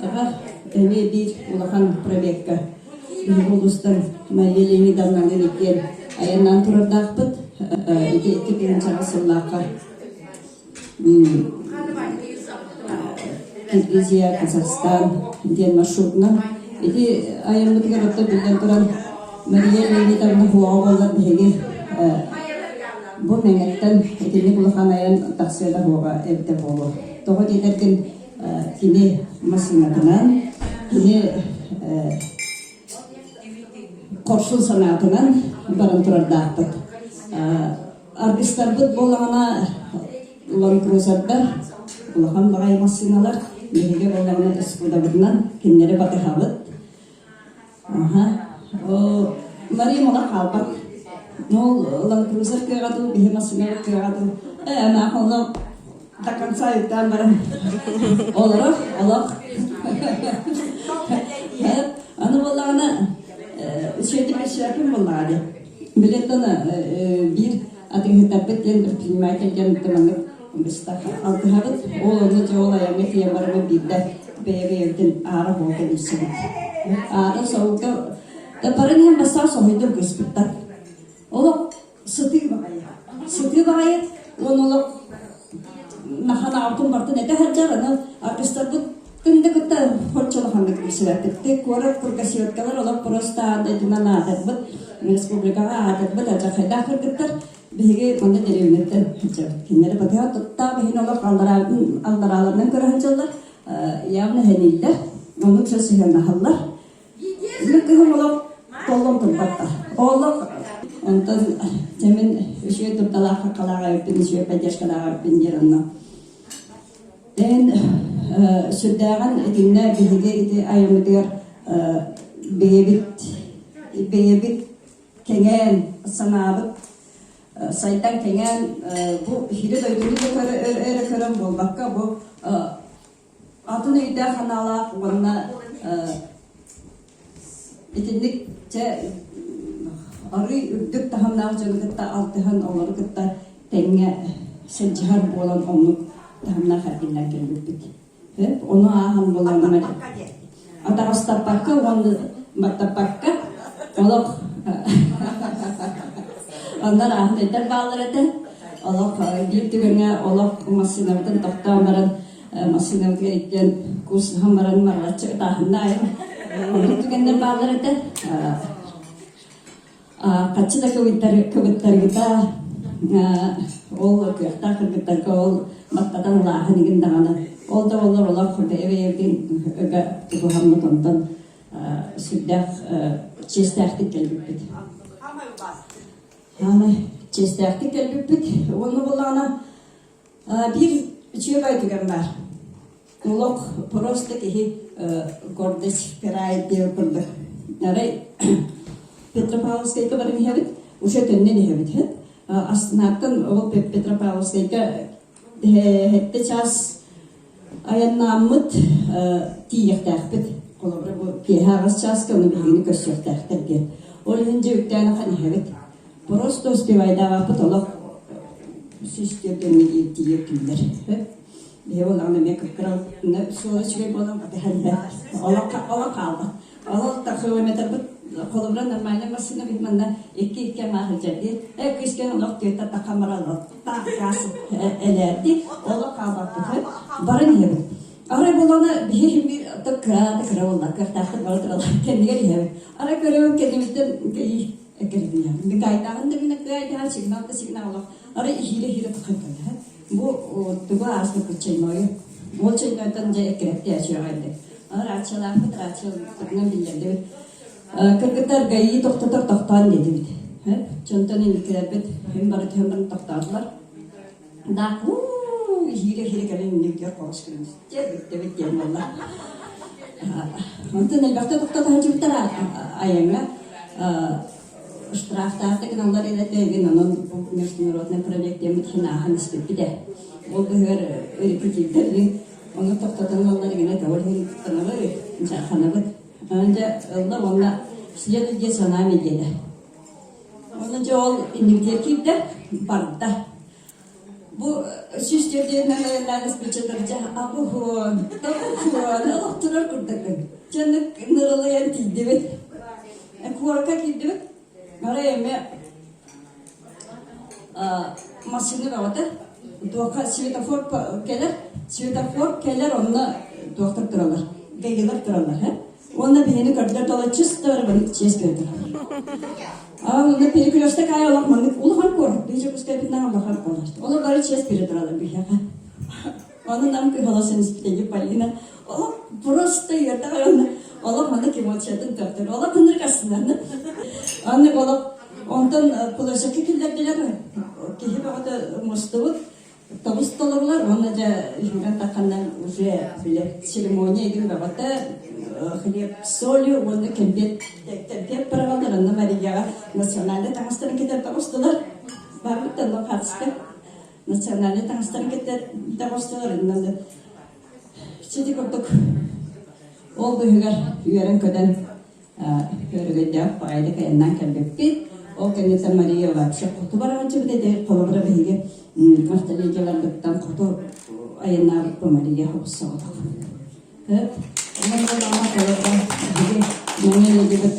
аҕа эмиэ биир улахан проекка биһиги улуустан Мария Леонидовналыын иккиэн айаннаан турардаахпыт. Ити 2008 сыллаахха Киргизия, Казахстан диэн маршрутунан. Ити айаммытыгар оттон биллэн туран Мария Леонидовна хуоҕа буоллар биһиги бу Мэҥэттэн итинник улахан айан тахсыа да хуоҕа эбитэ буолуо. Тоҕо диэтэргин кини массыынатынан, кини хорсун санаатынан баран турардаахпыт. Аргыстарбыт буоллаҕына ланкрузердар, улахан баҕайы массыыналар, биһиги буоллаҕына Эскудабытынан кинилэри батыһабыт. Аха. Мария мала хаалбат. Ол ланкрузер кыаҕа дуу, биһи массыынабыт кыаҕа дуу. Ээ, маахалла до конца үктээн баран олорор, олох. Аны буоллаҕына, үчүгэйдик билсибэппин буоллаҕа дии. Билеттан биир атыыһыттарбыт диэн предприниматель диэн маннык быстах алтыһабыт. Ол онно дьэ ол айаҥҥа тиийэн бараммыт биирдэ бэйэ-бэйэбитин аара буолга билсибит. Аара соһуйда да баран иһэн бастаан соһуйдум кыыспыттан. Олох сытыы баҕайы. Сытыы баҕайы уонна олох наханаабытын бартын этэ сылдьар, аны артыыстарбыт да кытта хорчолоханнык билсэ. Тиксибэппиттик куорат кургасиоткалар олох просто аан дойдунан аатырбыт, республикаҕа аатырбыт алдьархайдаах кыргыттар. Биһиги манна дэриэбинэттэн сылдьабыт. Кинилэри батыһа туттаах иһин олох алларааларынан көрө сылдьаллар, явно сэнииллэр, оннук сыһыаннаһаллар. Мин кыһым олох толлон турбаттар. Олох онтон дьэ мин үчүгэй турдалаах хаххалаах эбиппин, үчүгэй поддержкалаах эбиппин диэн онно. Эн сүрдээҕин итиннэ биһиги ити айаммытыгар бэйэбит бэйэбит кэҥээн санаабыт сайдан кэҥээн бу иһири дойдуну да өрө көрөн буолбакка бу атын өйдөөх санаалаах уонна итинник чэ арыый үрдүк таһымнаах дьону кытта алтыһан олору кытта тэҥҥэ сылдьыһар буолан оннук таһымнаах эргиллэн кэлбиппит. Ону ааһан буолан атаҕастаппакка уонна баттаппакка олох оннор ааһан өйдөр бааллар этэ. Олох биир түгэҥҥэ олох массыынабытын тохтоон баран массыынабытыгар иккиэн куусуһан баран марылаччы ытааһынна айан оннук түгэннэр бааллар этэ. Хаччы да кыбыттаргыта ол кыахтаах кыргыттарга ол баттатан ылааһын игин даҕаны ол да буоллар олох бэйэ-бэйэбитин ыга тутуһаммыт онтон сүрдээх чиэстээхтик кэлбиппит. Хаамай чиэстээхтик кэлбиппит. Уонна буоллаҕына биир үчүгэй түгэн баар. Олох просто киһи гордость впирает диэн курдук. Арай Петропавловскайга баран иһэбит, уже төннөн иһэбит. Астанаттан ол Петропавловскайга сэттэ чаас айаннааммыт тиийиэхтээхпит. Холобура бу киэһэ аҕыс чааска ону биһигини көрсүөхтээхтэр диэн. Ол иһин дьэ үктээн ахан иһэбит. Просто успевайдаабаппыт олох 104 тиийэр күннэр. Биһи буоллаҕына эмиэ кыккыра суола үчүгэй буолан батыһан иһэр. Олох хаалбат. Ол таксометрбыт холобура нормальный массыына биһи манна икки-икки амаа сылдьар дии. Э күүскэ олох түөттэ тахамара таах гаас элээрди. Олох хаалбаппыт. Баран иһэбит. Арай буоллаҕына биһи биир кыра кыра буолла кыахтаахтар бары тураллар кэннигэр иһэбит. Арай көрөбүн кэннибиттэн кэлин Микайтааҕын да мин кыайдаан сигнал да сигнал олох арай иһиирэ-иһиирэ тахайкалаһа. Бу тугу ааспыппыт чайнойу. Ол чайнойтон дьэ эккирэттии ачыаҕа этэ. Рациялаахпыт, рацияларынан биллэрдибит. Кыргыттар ГАИ тохтотор тохтоон диэтибит. Чонтон инникилэрбит күн бары түһэн баран тохтоотулар. Да, иһиирэ-иһиирэ кэлин инникигэр холос гынан дьэ бүттэбит диэн буолла. Онтон элбэхтэ тохтото сылдьыбыттар айаҥҥа штрафтаахтык гыналлар этэ онон бу международный проект диэммит иһин ааһан испиппит ээ. Ол быһыгар репетитордыы ону тохтотон ыллар гына ол иһин туттанабыт, дьаарханабыт. Онон дьэ ылла уонна следует за нами диэтэ. Онон дьэ ол иннибитигэр киирдэ, барда. Бу 104 айаннаан испиччэтэр дьэ абыһуон, табыһуон, олохтурар курдукпун. Дьэ нырылыйан тиийдибит. Куоракка киирдибит. Арай эмиэ массыына бөҕөтө. Туохха светофор кэлэр, светофор кэлэр онно туохтар тураллар, гаилар тураллар. Уонна биһини көрдөр тола чисто барыбын чиэс көрдөр. Онно перекресток аайы олох маннык улахан куорат, биһи Дьокуускайбытынан улахан куорат. Олор бары чиэс бере тураллар биһиэхэ. Ону нам кыһаласын испитеги Полина. Олох просто үөрдэ онно олох маннык эмоциятын төхтөр. Олох ынырык астынаны. Оннук олох онтон площадка киллэрдилэр киһи бөҕөтө мустубут. Тобус толорулар уонна дьэ үһүгэн тахханнан уже били церемония игин бөҕөтө хлеб солью уонна кэмпиэт кэмпиэт быраҕаллар онно Марияҕа национальнай таҥастарын кэтэр тоҕустулар барбыт да онно хаатыска национальнай таҥастарын кэтэр тоҕустулар онно сити курдук ол быыһыгар үөрэн-көтөн Өрөгөйдөөх баҕайытык айаннаан кэлбиппит. Ол кэнниттэн Мария вообще хоту барааччыбыт этэ. Холобура биһиги автоледияларбыттан хоту айаннаабыппыт Мария хобус-соҕотох. Хөп. Онон буоллаҕына холобура биһиги мэҥэ ледибит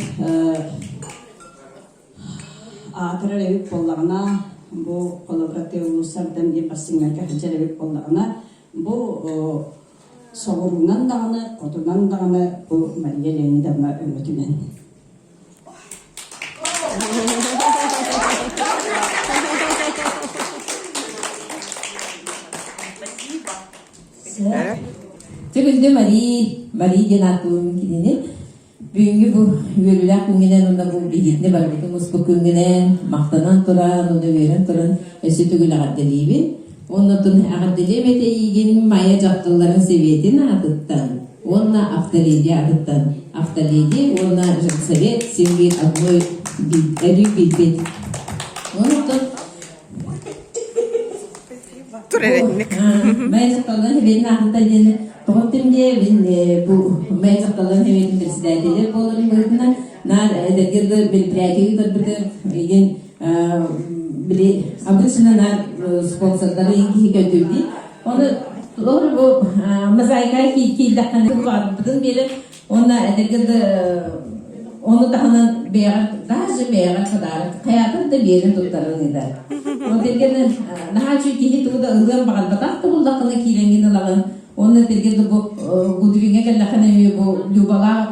аатырар эбит буоллаҕына бу холобура тыа улуустардан диэн бастыҥнарга сылдьар эбит буоллаҕына бу. Соҕуруунан даҕаны, хотунан даҕаны бу Мария Леонидовна өҥөтүнэн.
Түгүлдү Марии, Марии диэн ааттыыбын кинини. Бүгүҥҥү бу үөрүүлээх күҥҥүнэн уонна бу биһигини барыбытын муспут күҥҥүнэн махтанан туран уонна үөрэн туран өссө төгүл эҕэрдэлиибин. Уонна оттон эҕэрдэлиэм этэ эйиигин Майа дьахталларын сэбиэтин аатыттан уонна Автоледи аатыттан. Автоледи уонна Женсовет син биир одной өрүү билбит. Онон
Тур эрэнник.
Майа дьахталларын сэбиэтин аатыттан диэн тоҕо эттим диэ мин бу Майа дьахталларын сэбиэтин председателэ буоларын быһыытынан наар эдэргэ да мероприятие ыытарбытын игин били обычно наар спонсордары иин киһи көрдүүрдүү. Оны олор бу мозаика киирдэххинэ баҕарбытын биэрэр Уонна эдэргэ да ону таһынан бэйэҕэр даже бэйэҕэр подарок хайаатар да биэрэн туттаран ыытар. Ол тиргэн наһаа үчүгэй киһи тугу да ылыан баҕарбатах да буллаххына киирэҥҥин ылаҕын. Уонна тиргэ да бу Гудвиҥҥа кэллэххинэ эмиэ бу Любалаах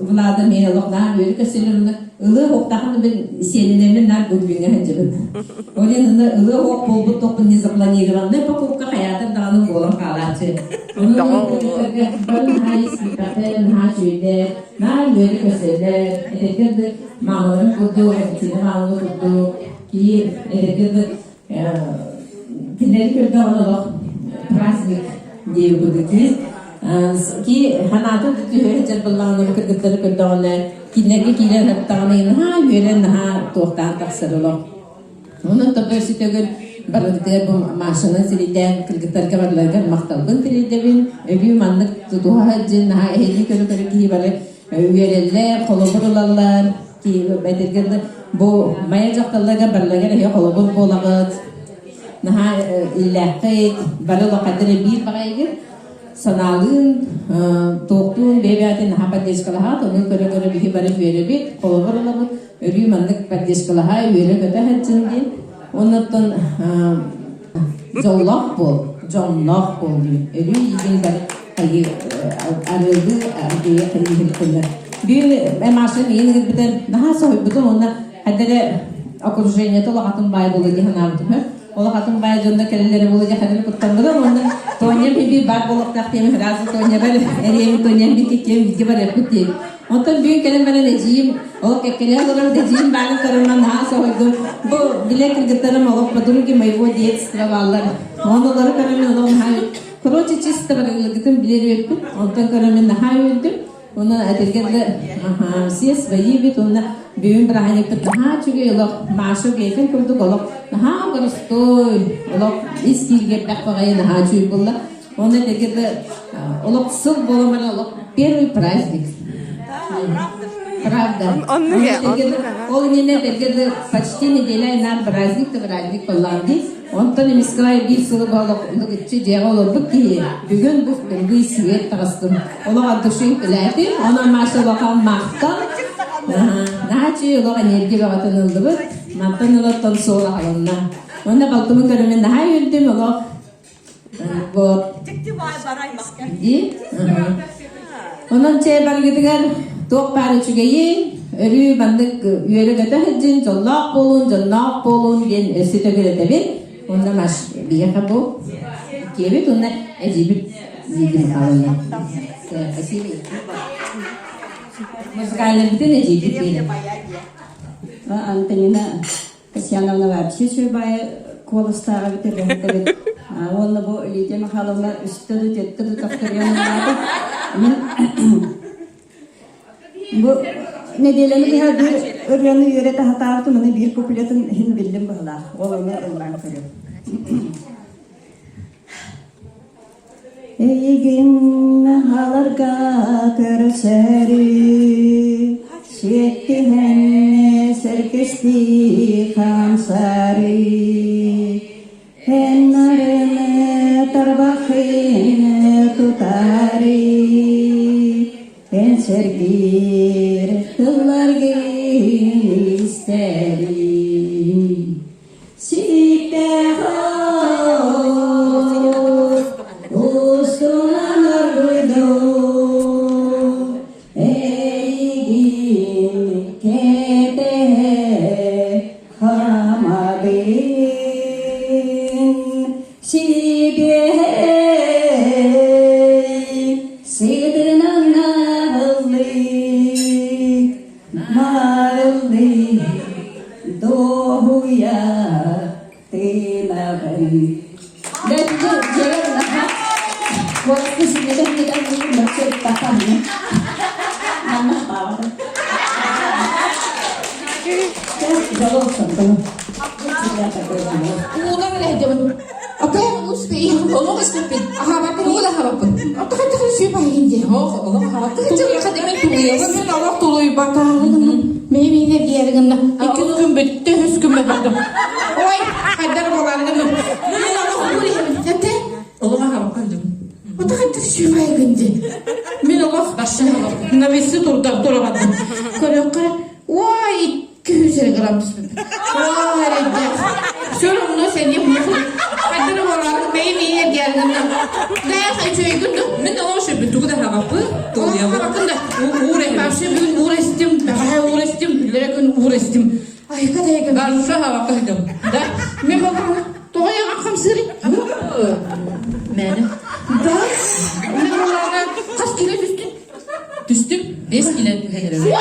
Влада эмиэ олох наар үөрэ көрсөлөр уонна ылыа уохтаахын мин сиэнинэммин наар Гудвиҥҥа сылдьабын. Ол иһин аны ылыа уох буолбут тохпун незапланированная покупка хайаатар даҕаны буолан хаалааччы. Бары наһаа испитэхтэр, наһаа үчүгэйдэр, наһаа үөрэ көрсөллөр, эдэргэр да маамаларын курдук, эппитинэ маамаларын курдук, кии эдэргэр да кинилэри көрдөҕүнэ олох праздник диэби курдук кии ки ханаатын түһэ сылдьар буоллаҕына бу кыргыттары көрдөҕүнэ кинилэргэ киирэн аттаҕына наһаа үөрэн наһаа туохтаан тахсар олох Онон тобо өссө барытыгар бу Машаны сиридээн кыргыттарга барыларыгар махталбын тириэрдэбин. Өрүү маннык тутуһа сылдьын наһаа эһиги көрө-көрө киһи бары үөрэллэр, холобур ылаллар. Этэргэ бу Майа дьахталларга барыларыгар эһиги холобур буолаҕыт. Наһаа иллээххит, бары улахаттар биир баҕайыгыт. Санаалыын, туохтуун бэйэ-бэйэтин наһаа поддержкалаһаат, ону көрө-көрө биһи бары үөрэбит, холобур ылабыт. Өрүү маннык поддержкалаһа, үөрэ-көтө сылдьын диэн. Оннуттан дьоллоох буол, дьонноох буол диэн. Өрүү иигин бары хайыы арыылыы аргыйа хайыы Бүгүн Маша миигин ыҥырбытын наһаа соһуйбутум уонна хайда эрэ окружениета улахатын баай буолуо дии санаабытым. Улахатын баай дьонно кэлэллэрэ буолуо дии ханна куттаммытым уонна Тоня биби баар буолуохтаах диэми сразу Тоня бар эриэми Тоня бикки киэм бигэ барыахпыт диэн. Онтон бүгүн кэлэн баран эдьиийим олох кэккэлэһэ олорон эдьиийим баарын көрөн наһаа соһуйдум. Бу билэ кыргыттарым олох подруги моего детства бааллар. Оны олору көрөн олох наһаа короче чисто барылыгытын билэр үөппүт. Онтон көрөн мин наһаа үөрдүм. Уонна этэргэ да аха все свои бит уонна бүгүн бырааһынньыкпыт наһаа үчүгэй олох Маша бэйэтин курдук олох наһаа боростуой олох ис кииргэрдэх баҕайы наһаа үчүгэй буолла. Уонна этэргэ да олох сыл буолан баран олох первый праздник. Правда. Ол иннинэ этэргэ да почти неделя нам праздник да праздник буоллаҕа дии. Онтон эмискэ биир сылы буолуох ыччы дьиэҕэ олорбут киһи бүгүн бу впервые свет таҕыстым. Олох от души үлээтим. Онон Маша улахан махтал. Наһаа олох энергия бөҕөтүн ыллыбыт. Мантан ылаттан суол аһылынна. Уонна балтыбын көрөммүн наһаа үөрдүм олох. Вот. Дии. Онон чэй баргытыгар туох баар үчүгэйин, өрүү маннык үөрэ-көтө сылдьын, дьоллоох буолун, дьонноох буолун диэн өссө төгүл этэбин. Онно маш биһиэхэ бу киэбит уонна эдьиийбит Лидия Михайловна. Спасибо. Музыкальный эдьиийбит диэн.
Антонина Касьяновна вообще үчүгэй куоластааҕа эбит эбит. Уонна бу Лидия Михайловна үстэ да түөртэ да тохторуйан ыллаата. Мин бу нэдиэлэни быһа биир ырыаны үөрэтэ сатаабытым, аны биир куплетын иһин биллим быһылаах. Ол ону ыллаан көрүөм. Эйигин аһаларга көрсөрү, сиэттиһэн сэргэстии хамсары, эн нарыны тарбахын тутары, эн сэргиир тылларгын истэри. Сииктээх устунан оргуйар. Дуоһуйа тыынаҕын. Дьэ, дьиэбэр наһаа куоракка синньэтэн мөксө ыттахха манна хаалата.
Уунан эрэ Окей, олох испиппин. Аһаабаппын, угул аһаабаппын. Оттон сүүп аһыйын дии. Ох, олох аһаабаппын. Тулуйбатым, тулуйабын. Мен олох тулуйбатаҕым. Мин мин эргийэр гынна. Икки күн бүттэ, үс күн бардым. Ой, хайдар буоланыгын. Мен олох угул иһэбин. Эте? Олох аһаабаппын дим. Оттон сүүп аһыйын дии. Мин олох на весы турда турабадым. Көрөккө, ой, Күүсэрэ грамм түспүт. Оо, эрэйдээх. Все равно сэниэ Хайдары буолаары мэйи миинер дияргынна. Даах үчүгэйгин да.
Мин олох шөппүт тугу да хабаппы.
Хабакын да. Вообще бүгүн уур эстим, бэҕэһээ уур эстим, үллэрэ күн уур эстим. Айка да айка.
Барса хабакка хыдым.
Да. Мен болғаны тоҕо яҕан хамсыырый?
Мэне.
Да. Мен болғаны қас кило түстүн?
Түстүм, 5 кило түһэн эрэбин.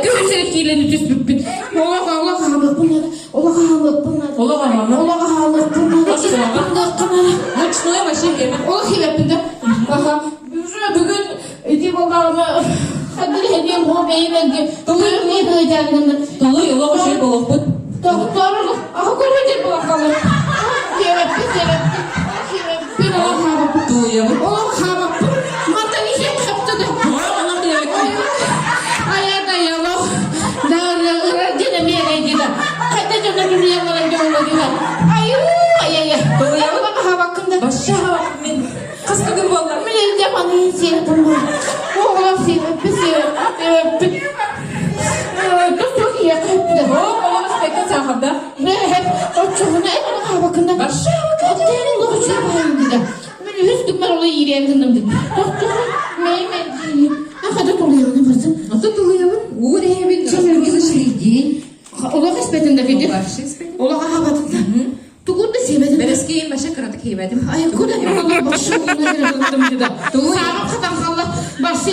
Күһүсэрэ киилэни түспүппүт. Олох олох аһалыахпын наада. Олох аһалыахпын наада.
Олох аһалыахпын.
Олох аһалыахпын наада. Аһалыахпын
Ночное вообще время.
Олох хибэппин да. Аха. Уже бүгүн ити боллаҕына хадыр хедиэн хоо бэйбэнки тулуй быйдааргында
Тулуй олох үчүгэй болохпут.
Тохтор аха көрүдер болаққалы. Хебэппин хебэппин. Хебэппин олох хаабаппын.
Тулуйабыт.
Олох хаабаппын. Мантан иһиэм хаптыды.
Олох хебэппин.
Ая да ялох. Да ырар дена мере дина. Хайда дьоно тулуйаллара дьоно дина. Аю ай ай.
Тулуйабыт.
Хаабаккын да.
Башша хабакпын мен. Хас күн буолла.
Мен де маны сиэппин. Оҕолор сиэппин сиэппин. Тус иэхэппин.
О, олох испекке саахарда.
Мен оччоҕуна эн ону хаабаккын да.
Башша
Оттон олох үчүгэй баайым дida. Мен үһүс күммэр оло иириэн гынным дим. Тохтоо мен мен Ахада тулуйабын барсын.
Ото тулуйабын. Уу дэһэбин. Разгрузочный день.
Олох испэтин да кидир.
Вообще испэтин.
Олох ахабатын да. Тугун да сиэбэтин.
Бэрэскиин баша кыратык хиэбэтим.
Ай, куда мен башы гынным дida.
Тулуй.
Сааҕым хатан халла башы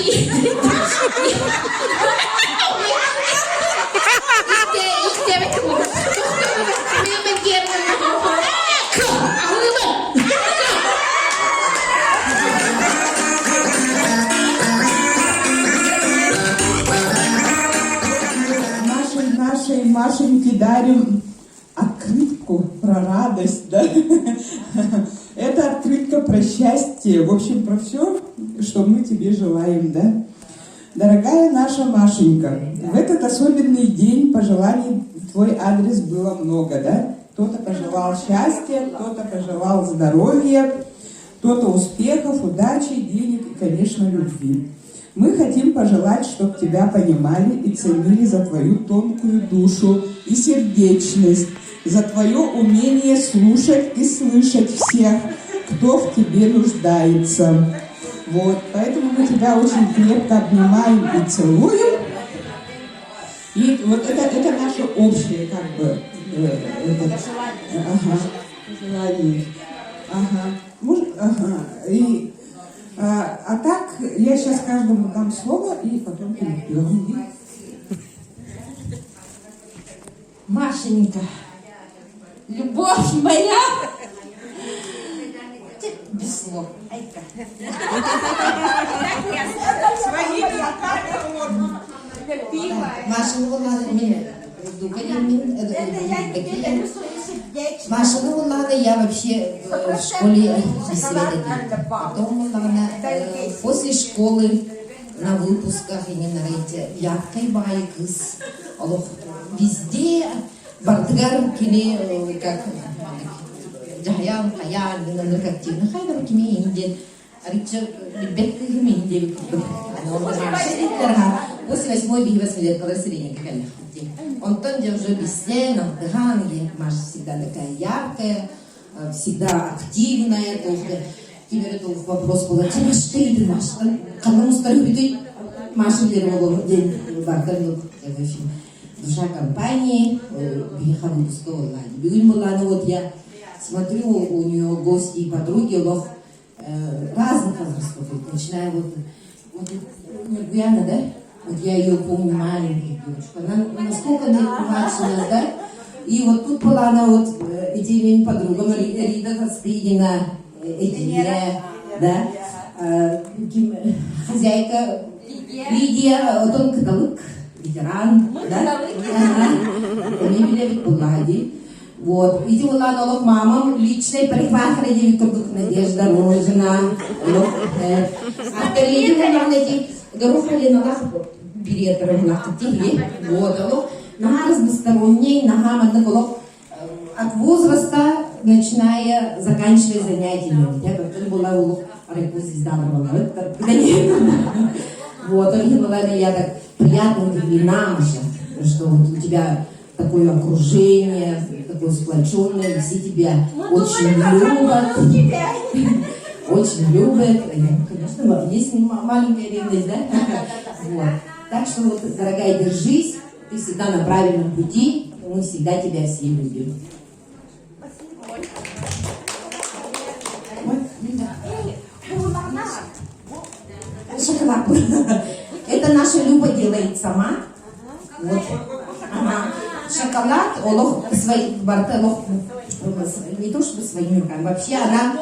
Нашей, нашей Машеньке дарим открытку про радость, да? Это открытка про счастье, в общем, про все, что мы тебе желаем, да? Дорогая наша Машенька, в этот особенный день пожеланий в твой адрес было много, да? Кто-то пожелал счастья, кто-то пожелал здоровья, кто-то успехов, удачи, денег и, конечно, любви. Мы хотим пожелать, чтобы тебя понимали и ценили за твою тонкую душу и сердечность, за твое умение слушать и слышать всех, кто в тебе нуждается. Вот, поэтому мы тебя очень крепко обнимаем и целуем. И вот это, это наше общее, как бы, этот, ага, пожелание. Ага, может, ага. И, а так, я сейчас каждому дам слово и потом перейдем.
Машенька, любовь моя, без слов. Айка.
Своими руками можно.
Машаны буллаҕына мин Машаны буллаҕына я вообще в школе беседа Потом буллаҕына после школы на выпусках именно эти яркай баайы кыз олох везде бардыгар кини как дьаһайан хайаан гынан активно хайдар кими инден Арычча билбэт кыыһым иһин диэбит курдук. После восьмой биһи восьмилеткалар сиреньке кэллэхпит Онтон дьэ уже билсэн, алтыһан, Маша всегда такая яркая, всегда активная, только кимэрэ туох вопрос була Маша иди Маша, ханна мустар үбүтүй Маша диэн буолуо диэн бардан в общем душа компании, биһиэхэ выпуска буолла. Бүгүн буоллааны вот я смотрю, у нее гости и подруги, олох разных возрастов, начиная вот, вот Нюргуяна, да? Вот я ее помню маленькой девочку. Она насколько младше нас, да? И вот тут была она вот эти подруга Рида Костыгина, Эдине, да, хозяйка Лидия, вот он кыталык, ветеран, да? Ага. была Вот. Ити улаан олох мамам личный парикмахер диэбит курдук Надежда Рожина. Олох аттарыйды буоллаҕына ити горох Леналаах бириэрдэр уһулааххыт тиһи. Вот олох наһаа разносторонний, наһаа маннык олох от возраста начиная заканчивая занятиями. Я как была олох арайку звезда Вот, я так приятно удивлена, что вот у тебя такое окружение, такое сплоченное, все тебя Мы очень любят. Очень любят. Конечно, есть маленькая ревность, да? Вот. Так что вот, дорогая, держись, ты всегда на правильном пути, мы всегда тебя все любим. Шоколад. Это наша Люба делает сама. Вот. Ага. Шоколад, олох свои, барта, олох, не то чтобы своими руками, вообще она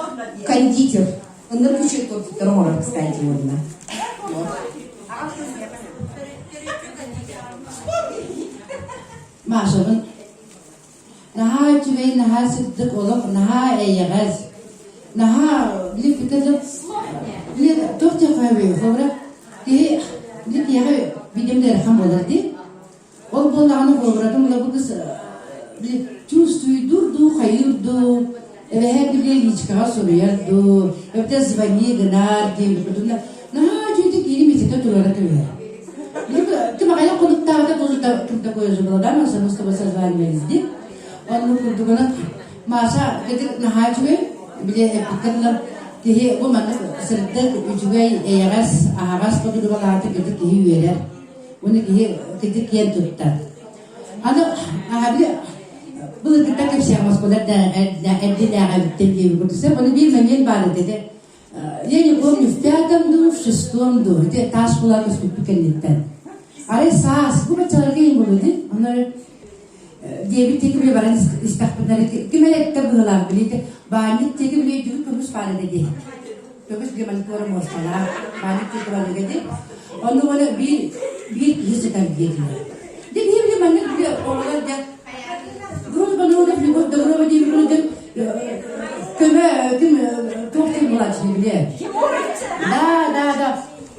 кондитер. Ыныргычы тортиктер кстати, можно. Вот.
Машабын наһаа үчүгэй, наһаа сырдык олох, наһаа эйэҕэс, наһаа били бүтэллэр били туох диэххэ холобура киһи били киһиэхэ видим ыарахан буолар дии. Ол буоллаҕына холобуратын була бу кыз били чувствуйдуур дуу, хайыыр дуу, эбэһээт били личкаҕа суруйар дуу, эбэтэр звони гынар диэн курдук наһаа үчүгэйдик киһини миэстэтэ туруора түһэр. Ким аҕыйах хонуктааҕыта тоже такое же было, да, Маша, мы с тобой созванивались, дии. Оннук курдугунан Маша кытык наһаа үчүгэй, били эппиккэ киһи бу маннык сырдык, үчүгэй, эйэҕэс, аһаҕас подругалааты кытык киһи үөрэр. Уну киһи кытык киэн туттар. Аны били былыргыттан кэпсээн Москвалар эрдинээҕэбиттэн диэбит курдук. Ону биир момент баар этэ. Я не помню, в пятом ду, в шестом ду, ити таас кулаа көспүппүт кэнниттэн. Арай саас, бу баччаларга иин буолуо дии. Онно диэбит диэки били баран истэхпинэ ким эрэ эттэ быһыылаах били баанньык диэки били өйдүүр көмүс баар этэ дии. Көмүс били манкуора муосталаах баанньык диэки барыга дии. Онно уонна биир биир киһи сытар диэтилэр. Дьэ биһи били маннык били оҕолор дьэ Дружба народов любовь доброго диэн курдук көмө ким туох диэн буолааччыны билэ. Да, да, да.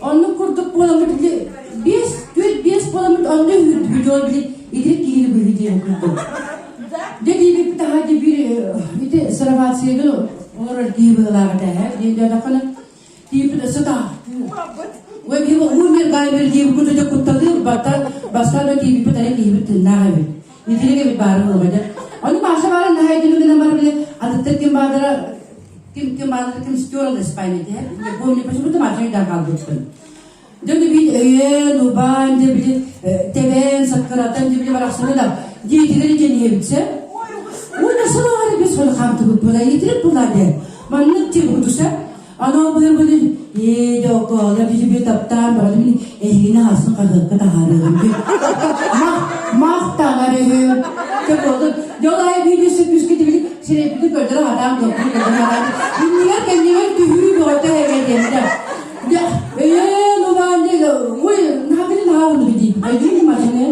Оннук курдук буоламмыт били биэс, түөрт биэс буоламмыт онно үһүрдүбүт ол били итирик киһини быһыы диэн курдук. Дьэ диэбиппит аһа дии биир ити сыровацияны олорор киһи быһыылаах этэ ээ. Диэн диэтэххинэ Тииппит сытаахтыы. Ой, биһи умер гаймер диэбит курдук кутталыыр бата бастаан да тиийбиппит ары киһибит тыыннаах эбит. Итирик эбит баары буолуо дьэ. Ону Маша баарын наһаа өйдөнү гынан баран били атыттар ким баадара ким ким баадара ким стерла испайнете. Не помню, почему-то Маша өйдөөн хаалбыппын. Дьэ били өйөөн, убаан, дьэ били тэбээн, саккыратан, дьэ били барахсаны да диэтигэр дьэн иһэбитсэ. Уонна сылаары бис хону хаамтыбыт була, итирик була диэн. Маннык тибутуса Анал быһыр ээ дьоккоолор биһиги таптаан баҕадым эһигини хасын хаһыакка таһаарыаҕым дии. Мах мах таҥар үһү. Дьоккоолор дьол аайы биир сүппүскэ тибили сирэйбитин көрдөрө хатаан туохпун көрдөрө хатаан иннигэр кэннигэр түһүү бөҕөтө эгэ диэмдэ. Дьэ өйөөн убаан дьэ ой наһаа наһаа уну дии. Өйдүүн машина.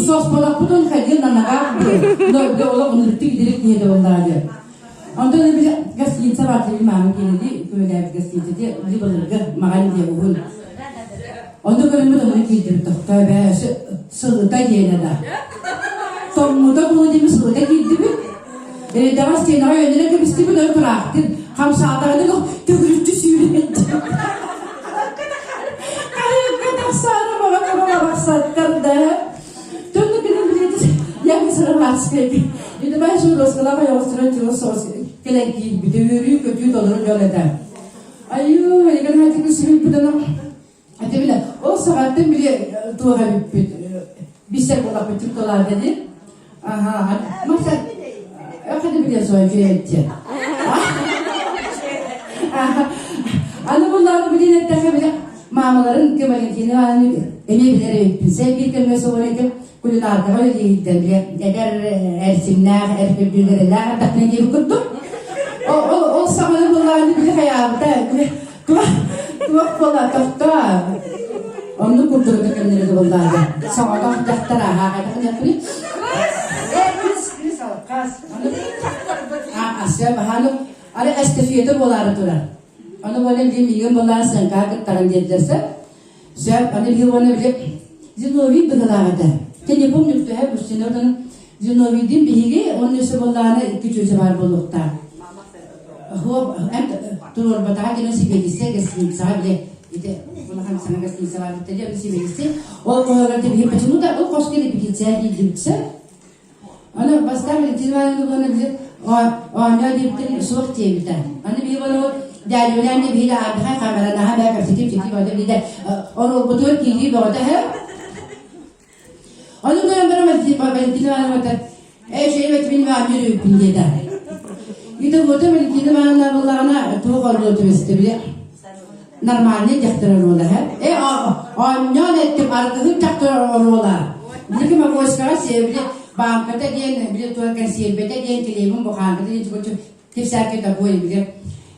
Соспалаппытын хайдын нанагаах диэн. Но олох ынырыктык итирик киһи да диэн. Онтон били гостиница бар дии маамын киэнэди көмөлөөбүт гостиница дии били былыргы маҕан диэ уһун. Онно көрөммүт онно киирдибит тохтоо бээ сылыта диэнэ да. Тоҥмута буолу диэми сылыта киирдибит. Эрэйдэҕэ стенаҕа өйөнөрө кэбистибит ой тураахтын хамсаатаҕына төгүрүччү сүүрэн Хаһыакка тахсаары баҕа барахсаттар да Только күнүм билетис я сырамаатскай Итибай шуроскалаах ойоҕостуран чугас соҕус кэлэн киирбитэ үөрүү көтүү толору дьон этэ. Айыы, эгэн хатыгы сүбүппүт аны ати биле ол саҕаттан били туох эбиппит бисер буолаппыт типтолаата ди. Аха, маса Эхады биле сой фиэтте. Аны буллары билин эттэхэ биле.
Маамаларын Валентина Ивановна эмиэ билэр эбиппин. Сен биир кэмҥэ суоҕун этим кулинаркаҕа үлэлиирдэн бile эдэр эрчимнээх, эр үрдүлэрэлээх эрдэхпинэ диэбит курдук. Ол ол ол саҕана буоллаҕына били хайаабыта туох туох буола тохтоо оннук курдук это кэмнэрэ буоллаҕа соҕотох дьахтар аһаа хайдах диэхпиний э кыыс кыыс алкас асы баһааны ары эстафета буолаары турар Ону буолан дии миигин буоллаан сыаҥкаҕа кыттарын диэдилэр сөп. Сөп, аны биһиги уонна били Зиновий быһыылаах этэ. Те не помню, кто это, мужчина отон Зиновийдин биһиги уонна өссө буоллаҕына икки чүөчэ баар буолуохтаах. Хоп, эн туруорбатаҕа кини сибиэдиссэ гостиницаҕа били ити улахан саҥа гостиница баар битэ дии сибиэдиссэ ол хоһоҕор биһиги почему-то ол хоско репетиция дииллибитсэ Аны бастаан Валентина Ивановна били оонньоо диэбитин суох диэбитэ. Аны биһи бону дядюлям де биһиги аадыхай камеранаха бээ кэпсэтиим ситии бөҕөтө билде оруолбутугар киирии бөҕөтө һэ. Ону көрөн баран Валентина Ивановна ээ шей бэтмин оонньуур үппүн диэтэ. Ити буота Валентина Ивановна буллаҕына туох оруол түбэстэ били нормальный дьахтар оруола һэ. Э оонньоон эттим аргыһыт дьахтар оруола. Били ким окошкаҕа сиэбили бааҥката диэн били туох кэнсиэрбэтэ диэн килиэбин бухааҥката диэн чугуччу кипсээккэ такой били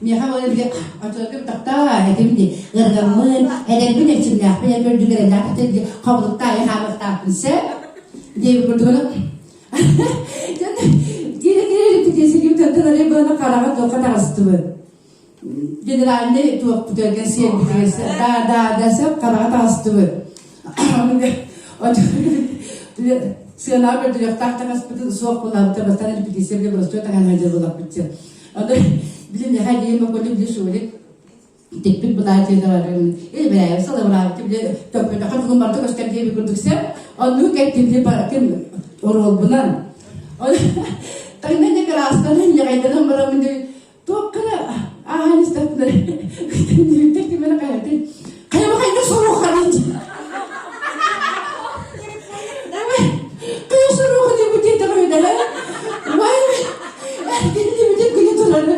миэхэ буола били оччолорго тохтоо этим ди ыргаммын эдэрбин эрчимнээхпин эр көрдүгэрэллээх ди хобулуктаа айа хаамыахтаахпын сөп диэбит курдугуна киирэ киирэ репетиция ким тантан арай буолана хараҕа туохха таҕыстыбыт генеральный туохпутугар сиэрбитигэр да да да сөп хараҕа таҕыстыбыт сыанаҕа көрдөрүөхтээх таҥаспытын суох булаабыта бастаан репетиция били боростуой таҥаһынан дьыллаппыт ону били миэхэ диэн бокуону били шурик тикпит былаачыйата барарын или бэйэм салабыраабыт били төппөтөхө тугун барыта көстөр диэби курдук сөп оннук кэттим били ким оруолбунан таҥна не кыраастанан ньаҕайданан бараммын Туохха ааһан истэхпинэ кэннибиттэн ким эрэ хайатын хайа хайда соруохханый хайа соруохханый бу диэтэҕэ үдэлэ вай кэннибитин күнү турары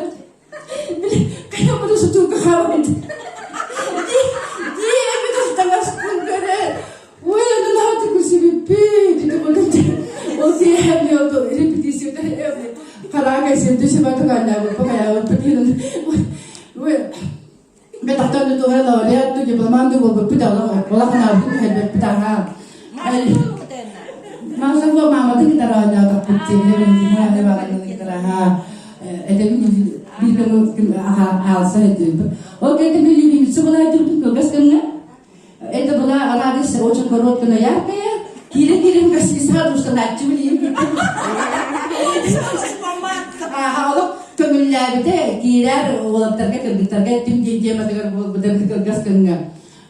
хайа буду сутуука хаалбыт дии эбит таҥаспын көрө Ой, аны наһаа күлсүбүппүт ити курдук ол киэһэ репетицията хараак эсимти сибаты каннабыппа хайаабыппыт Бетахтан туһа лауреат ду дипломант ду буолбуппут улаханаабытын түһэрбэппит аhaa Маша бу мааматын кытары оонньоотохпут тиэмэ Валентина Ивановна кытары аhaa этэбин биир кэм аалса өйдүүбүт ол кэнтэ любимица была дьурдун кылгас кэмҥэ Это была радость очень короткая, но яркая. Киирэн-киирэн гостиницаҕа душтанааччы билиим. Олох көҥүллээбитэ киирэр уолаттарга, кыргыттарга эттим диэн тематыгар буолбута кылгас кэмҥэ.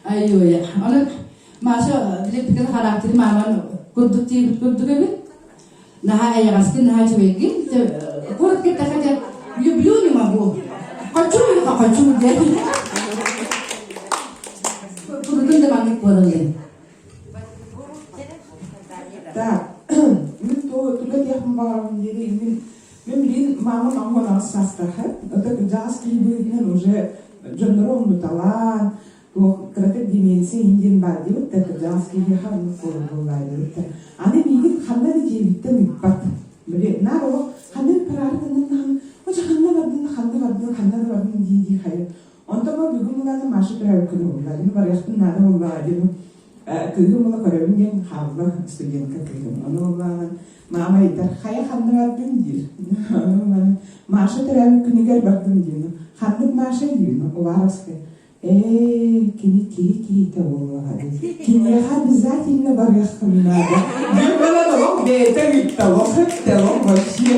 Айуя. Онон Маша билиптикин характеры мааман курдук диэбит курдук эбит. Наһаа эйэҕэскин, наһаа үчүгэйгин. Коротко эттэххэ, люблю не могу. Хочу или хочу диэн. Курутун да маннык буолаллар.
Так, мин туга диэхпин баҕарабын диэри мин мин билин маамам аҕам аҕыс саастаах это кырдьаҕас киһи быһыытынан уже дьоннору умнуталаан туох кыратык деменция иһин диэн баар диэбит да кырдьаҕас киһиэхэ оннук буолар буоллаа диэбит да аны миигин ханна да дьиэбиттэн ыыппат били наар олох ханна бараары гыннын даҕаны оча ханна бардын ханна бардын ханна да бардын дии дии хайа онтон бу бүгүн булааны Маша төрөөбүт күнэ буолла дии барыахпын наада буоллаҕа диэн кыыһым ыла көрөбүн диэн хаалла студентка кыыһым ону буоллаҕына маама ыйытар хайа ханна бардын диир ону Маша төрөөбүт күнүгэр бардым диэн ханнык Маша диир Уваровская Ээ, кини киһи киһитэ буоллаҕа дии. Киниэхэ обязательно барыаххын наада. Диэн баран олох бэйэтэ ыытта, олох эттэ, олох вообще.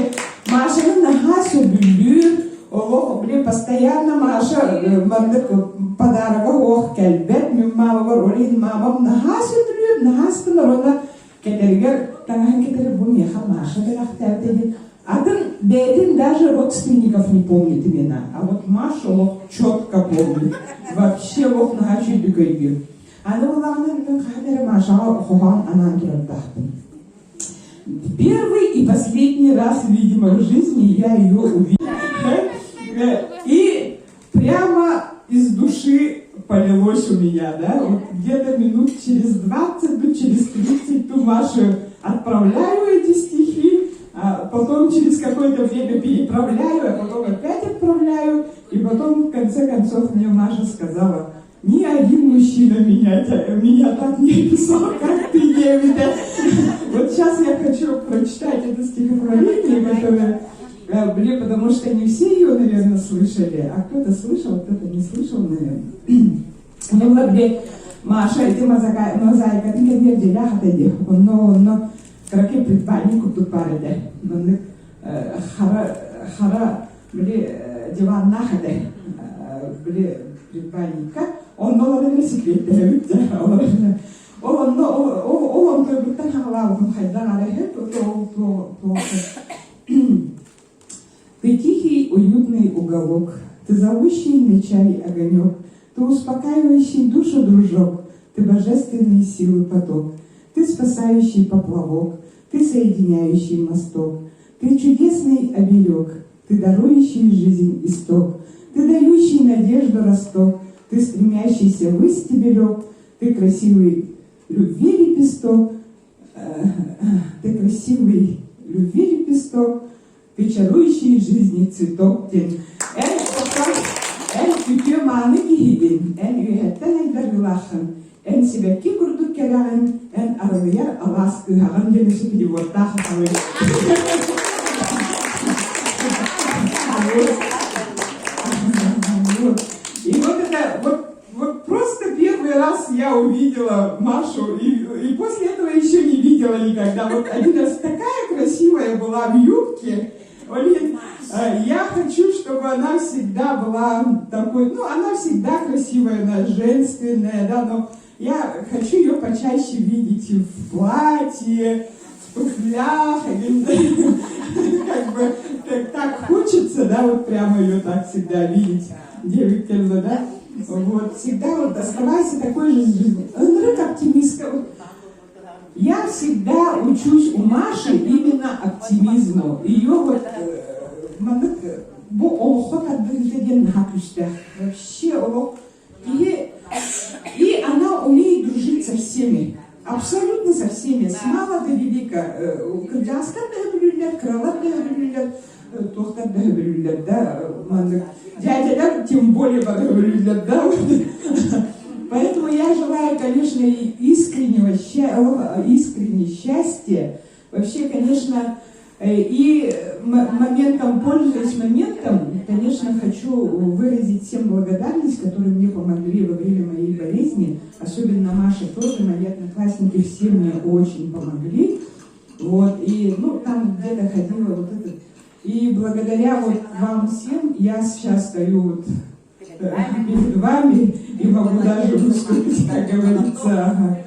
Машаны наһаа сөбүлүүр, олох, блин, постоянно Маша маннык подарога суох кэлбэт. Мин маамабар ол иһин маамам наһаа сөбүлүүр, наһаа астынар уонна кэтэригэр таҥаһын кэтэрэ бу миэхэ Маша бэлэхтээбитэ диэн Атын бэйэтин даже родственников не помнит имена, а вот Маша олох четко помнит. Вообще олох наһаа үчүгүйдүк өйдүүр. Аны булаҕына мин хаһан эрэ Машаҕа хоһоон анаан турардаахпын. Первый и последний раз, видимо, в жизни я ее увидела. И прямо из души. полилось у меня, да, вот где-то минут через 20, ну, через 30 ту Машу отправляю эти стихи, а потом через какое-то время переправляю, а потом опять отправляю, и потом, в конце концов, мне Маша сказала, ни один мужчина меня, меня так не писал, как ты, Девида. Вот сейчас я хочу прочитать это стихотворение, которое были, потому что не все ее, наверное, слышали, а кто-то слышал, кто-то не слышал, наверное. Ну, ладно, Маша, ити мозаикатын кэннигэр дьиэлээх этэ дии. Онно онно кыракый предбанник курдук баар этэ. Маннык хара хара били диваннаах этэ. Били предбанникка. Онно олорон эрэ секреттэһэбит дьэ. Олорон ол онно ол ол онтойбуттан хаҕалаабытым хайдах эрэ иһит ол туох Ты тихий, уютный уголок, Ты зовущий на чай огонек, Ты успокаивающий душу дружок, Ты божественной силы поток, Ты спасающий поплавок, Ты соединяющий мосток, Ты чудесный оберег, Ты дарующий жизнь исток, Ты дающий надежду росток, Ты стремящийся ввысь стебелек, Ты красивый любви лепесток, Ты красивый любви лепесток, Ты чарующий жизни цветок диэн. Эн оттон эн үтүө мааны киһигин, эн үөһэттэн айдарыылааххын, эн сибэкки курдук кэрэҕин, эн арылыйар алаас кыыһаҕын диэн өссө переводтаах сахалыы. И вот это вот вот просто первый раз я увидела Машу, и, и после этого еще не видела никогда. Вот один раз такая красивая была в юбке. Олень, я хочу, чтобы она всегда была такой, ну, она всегда красивая, она женственная, да, но я хочу ее почаще видеть в платье, в туфлях, как бы так, так хочется, да, вот прямо ее так всегда видеть, Девикельна, да, вот, всегда вот оставайся такой же жизни. Ынырык оптимистка. Вот, я всегда учусь у Маши именно оптимизму. Ее вот маннык бу олоххо тардыһыыта диэн наһаа күүстээх. Вообще олох и, и она умеет дружить со всеми. Абсолютно со всеми. С мала до велика. Кырдьаҕастар да сөбүлүүллэр, кыралар да сөбүлүүллэр, туохтар да сөбүлүүллэр да. Маннык дядялар тем более сөбүлүүллэр да. Поэтому я желаю, конечно, искреннего, искреннего счастья. Вообще, конечно, и моментом, пользуясь моментом, конечно, хочу выразить всем благодарность, которые мне помогли во время моей болезни. Особенно Маша тоже, мои одноклассники все мне очень помогли. Вот, и, ну, там где-то ходила вот этот. И благодаря вот вам всем я сейчас стою вот перед вами и могу даже выступить, как говорится.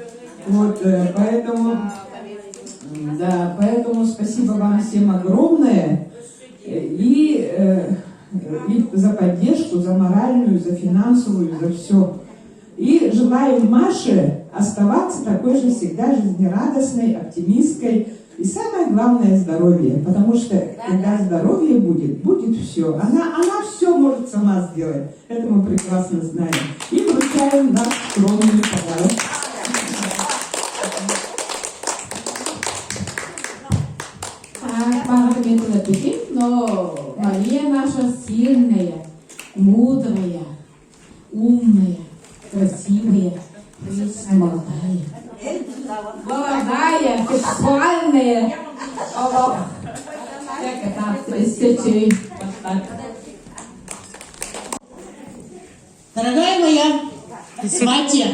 Вот, поэтому, да, поэтому спасибо вам всем огромное. И, и за поддержку, за моральную, за финансовую, за все. И желаю Маше оставаться такой же всегда жизнерадостной, оптимисткой. И самое главное здоровье, потому что когда здоровье будет, будет все. Она, она все может сама сделать. Это мы прекрасно знаем. И вручаем наш скромный подарок.
Так, но Мария наша сильная, мудрая, умная, красивая, молодая. Молодая, сексуальная. Ого. Так.
Дорогая моя сватья,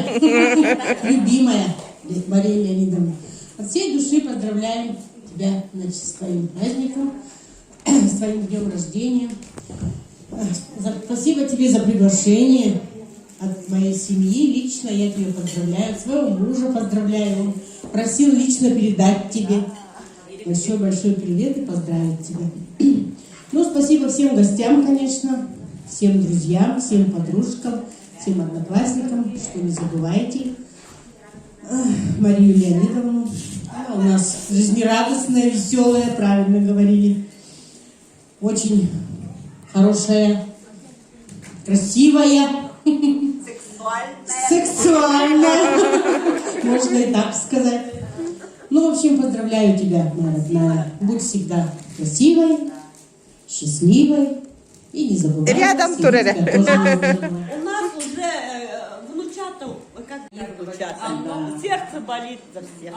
любимая Мария Леонидовна, от всей души поздравляем тебя значит, с твоим праздником, с твоим днем рождения. Спасибо тебе за приглашение от моей семьи. Лично я тебя поздравляю, своего мужа поздравляю. Он просил лично передать тебе большой-большой привет и поздравить тебя. Ну, спасибо всем гостям, конечно, всем друзьям, всем подружкам, всем одноклассникам, что не забывайте Марию Леонидовну. Она у нас жизнерадостная, веселая, правильно говорили. Очень хорошая, красивая. Сексуальная, можно и так сказать. Ну, в общем, поздравляю тебя, моя родная. Будь всегда красивой, счастливой и не забывай,
Рядом
что
тур
мы
эрэ.
тебя тоже любим.
У нас уже внучата, как внучата, сердце болит за всех.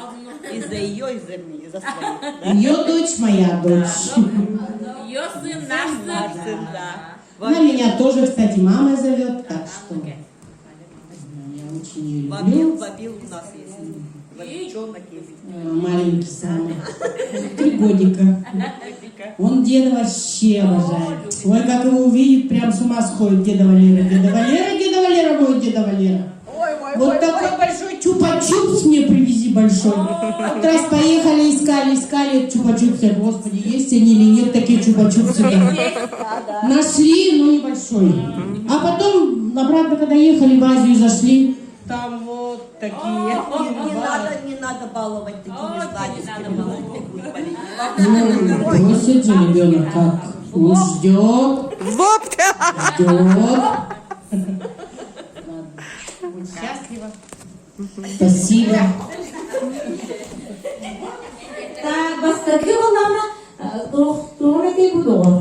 И за ее, и за меня, и за своих. Да?
Ее дочь моя дочь.
Ее сын, наш сын.
Наш сын, да.
Она меня тоже, кстати, мамой зовет, так что я очень ее
Бабил,
люблю.
бабил у нас есть. Бабичонок есть.
Маленький самый. 3 годика. Он деда вообще обожает. Ой, как его увидит, прям с ума сходит. Деда Валера, деда Валера, деда Валера, мой деда Валера. Вот такой большой чупа-чупс мне привези большой. Вот раз поехали, искали, искали чупа-чупсы. Господи, есть они или нет такие чупа-чупсы? Нашли, но небольшой. А потом обратно, когда ехали в Азию, зашли, там вот такие.
Не, не надо, не надо баловать такими сладостями.
Ну, просит же ребенок как. Он ждет,
Лоп!
ждет.
Будь счастлива.
Спасибо.
Так, бастакы буоллаҕына туох этэй бу доҕор?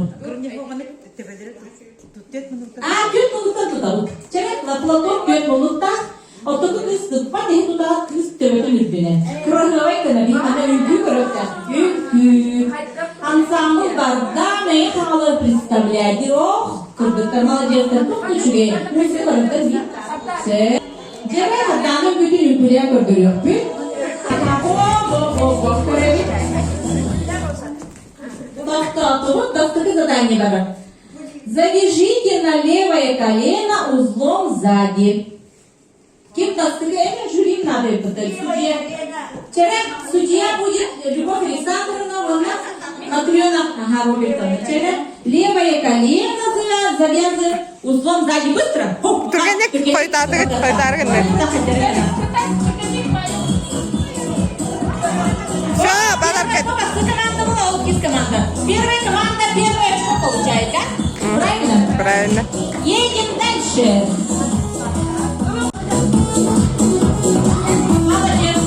А, түөрт муннуктан тутабыт. Чэрэ, платок түөрт муннуктаах. Оттоку кыыс тыппат, иһин тутаах кыыс төбөтүн үрдүнэн. Кыраһыабай гына биһиэхэ үҥкүү көрөктөх. Үҥкүү. Ансамбль барда, мэйи хаҥалы представляет. Ох, кыргыттар молодецтар, туох да үчүгэй. Музыка барыта дии. Сөп. Дьэ, Сардаана үҥкүүтүн үҥкүүлээн көрдөрүөхпүт. Хо-хо-хо, көрөбүт. Тохтоотубут, бастакы задание барар. Завяжите на левое колено узлом сзади. Ким бастакы эми жюри надо это судья. Вчера судья будет Любовь Александровна, она Матрена, ага, Робертовна. Вчера левое колено завязываем узлом сзади. Быстро. Хоп,
Түргэнник хойутаатыгыт, хойутааргын. Все, баларкет.
Команда была, вот команда. Первая команда первое очко получает, да? Правильно?
Правильно.
Едем дальше. Молодец,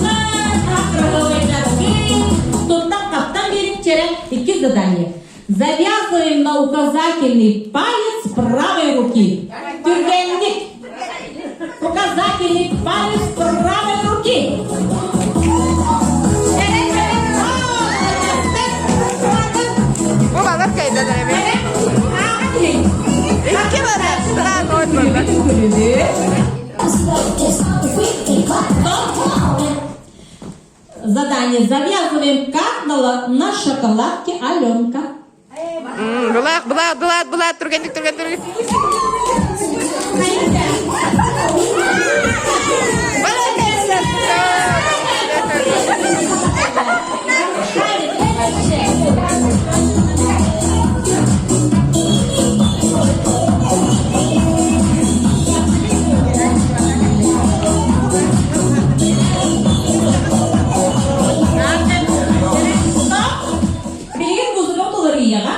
Туттан-хаптан биэрэн икки задание. Завязываем на указательный палец правой руки. Түргэнник. Указательный палец правой руки.
Бу балар кайда да Икки барар, сыра ноль барар.
Задание завязываем как на, на шоколадке Аленка.
Былаах, былаах, былаах, былаах, түргэнник, түргэн, түргэн. Молодец!
Билигин музыка толоруйаҕа.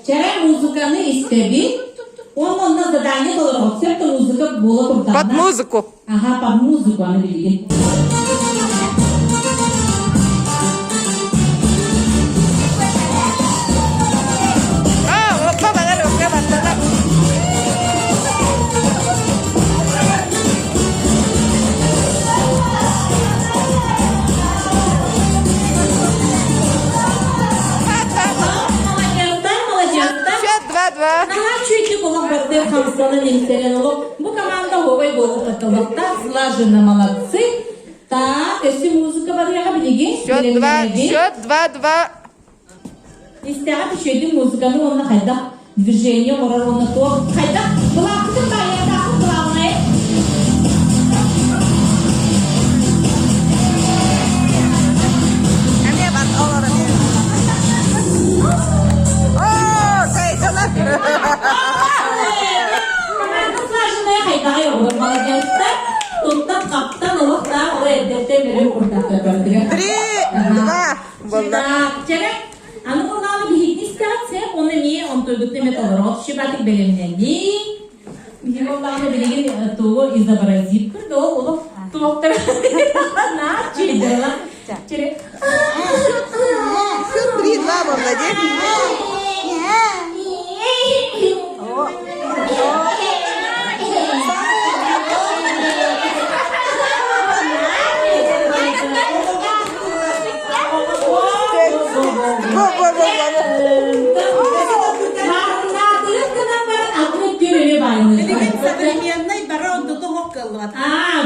Чэрэ музыканы истэбит. Он онно задание толорор. Сөп музыка буола турдаҕына.
Под музыку.
Ага, под музыку аны билигин.
А, опа, балар, опа, баттала.
Молодецтар, молодецтар.
Счет 2-2.
Наһаа үчүгэйдик олох барды хамсанан илтэрэн олох. Бу команда оһуобай буолуп тахсыбыта. Слаженно молодцы. Так, өссө музыка барыаҕа билигин.
Счет 2, счет 2-2.
Истэҕэ үчүгэйдик музыканы уонна хайдах движение оҥорор уонна туох хайдах былаахпытын баайыахтаахпыт главное.
Эмиэ бар, олорон. О, кайдалар.
Команда слаженная хайдаҕай оҕолор молодецтар. Туттан хаптан олохтоох ол эрдэттэн бэрэ курдаттар
Три, два. Буолла.
Так, чэрэ, аны буоллаҕына биһиги истэҕит сөп, оны эмиэ онтуйбут эмэ толору шибатык бэлэмнэнии. Буоллаҕына билигин тугу изобразит курдук ол олох туохтар наар чуйдала. Через
Три, два, молодец.
Билигин современный бары онтута оһох кыаллыбат.
Аа,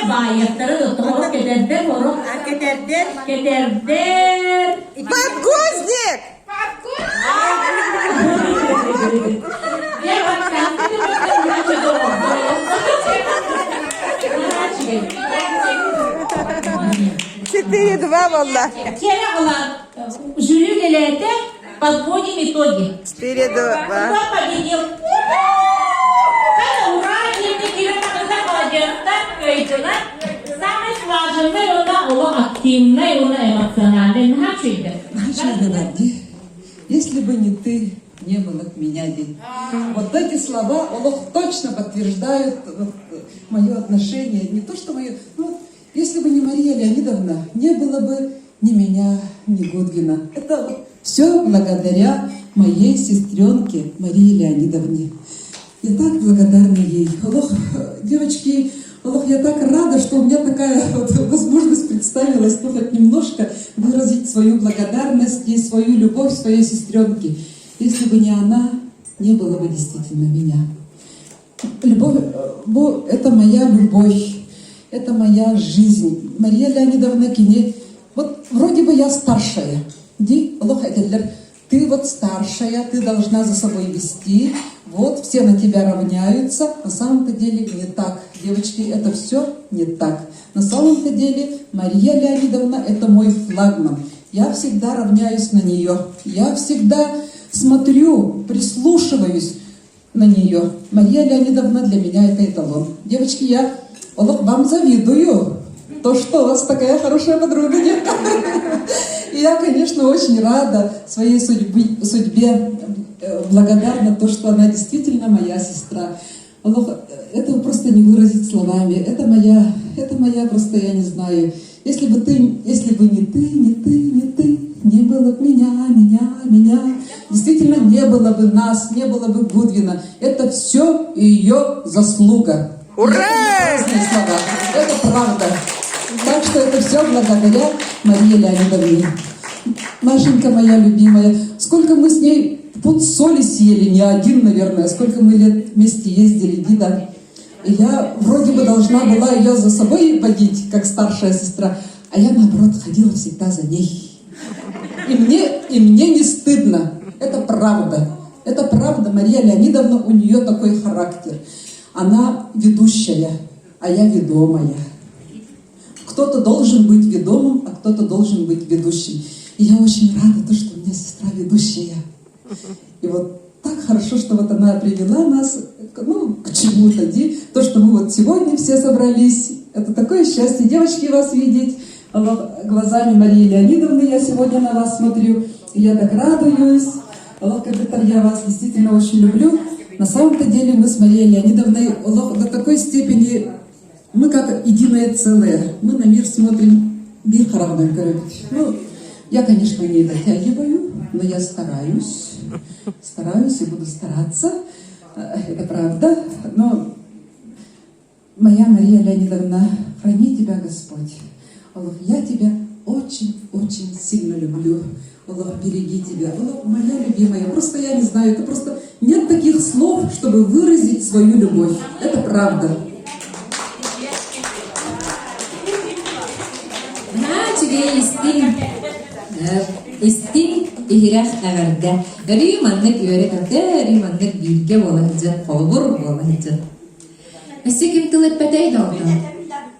баайыктары тоҕо кэтэрдэр орох
Кэтэрдэр.
кэтэрдэр
Подгузник! 4-2 буолла.
Жюри үлэлээтэ, подводим итоги.
4-2.
Кто победил? Ура! Молодецтар, кыайдылар. Самый слаженный, уонна олох активный, уонна эмоциональный. Наһаа үчүгэйдэр.
Если бы не ты, не было б меня день. Вот эти слова олох точно подтверждают вот, мое отношение. Не то, что мое... Ну, если бы не Мария Леонидовна, не было бы ни меня, ни Гудвина. Это вот все благодаря моей сестренке Марии Леонидовне. Я так благодарна ей. Олох, девочки, Олох, я так рада, что у меня такая вот возможность представилась, ну, хоть немножко выразить свою благодарность и свою любовь своей сестренке. Если бы не она, не было бы действительно меня. Любовь, это моя любовь, это моя жизнь. Мария Леонидовна кини, вот вроде бы я старшая. Дии, олох этэллэр, ты вот старшая, ты должна за собой вести, вот все на тебя равняются. На самом-то деле не так. Девочки, это все не так. На самом-то деле Мария Леонидовна – это мой флагман. Я всегда равняюсь на нее. Я всегда смотрю, прислушиваюсь на нее. Мария Леонидовна для меня это эталон. Девочки, я вам завидую. То, что у вас такая хорошая подруга, нет? И я, конечно, очень рада своей судьбе, судьбе, благодарна то, что она действительно моя сестра. Это просто не выразить словами. Это моя просто, я не знаю. Если бы ты, если бы не ты, не ты, не ты, не было бы меня, меня, меня. Действительно, не было бы нас, не было бы Гудвина. Это все ее заслуга.
Ура!
Это слова. Это правда. Так что это все благодаря Марии Леонидовне. Машенька моя любимая, сколько мы с ней пуд соли съели, не один, наверное, сколько мы лет вместе ездили, Дида. И я вроде бы должна была ее за собой водить, как старшая сестра, а я, наоборот, ходила всегда за ней. И мне не стыдно. Это правда. Это правда. Мария Леонидовна, у нее такой характер. Она ведущая, а я ведомая. Кто-то должен быть ведомым, а кто-то должен быть ведущим. И я очень рада, то, что у меня сестра ведущая. И вот так хорошо, что вот она привела нас ну, к чему-то. То, что мы вот сегодня все собрались, это такое счастье, девочки, вас видеть. Глазами Марии Леонидовны я сегодня на вас смотрю. И я так радуюсь. Олох я вас действительно очень люблю. На самом-то деле мы с Марией Леонидовной до такой степени, мы как единое целое. Мы на мир смотрим, мир Ну, я, конечно, не дотягиваю, но я стараюсь. Стараюсь и буду стараться. Это правда. Но моя Мария Леонидовна, храни тебя Господь. Олох, я тебя очень-очень сильно люблю. Олох, береги тебя. Олох, моя любимая. Просто я не знаю, это просто нет таких слов, чтобы выразить свою любовь. Это правда.
Үчүгэй истиҥ, истиҥ иһирэх эҕэрдэ. Өрүү маннык үөрэ-көтө, өрүү маннык бииргэ буола сылдьан, холобур буола сылдьан. Өссө ким тыл эппэтэй да онтон?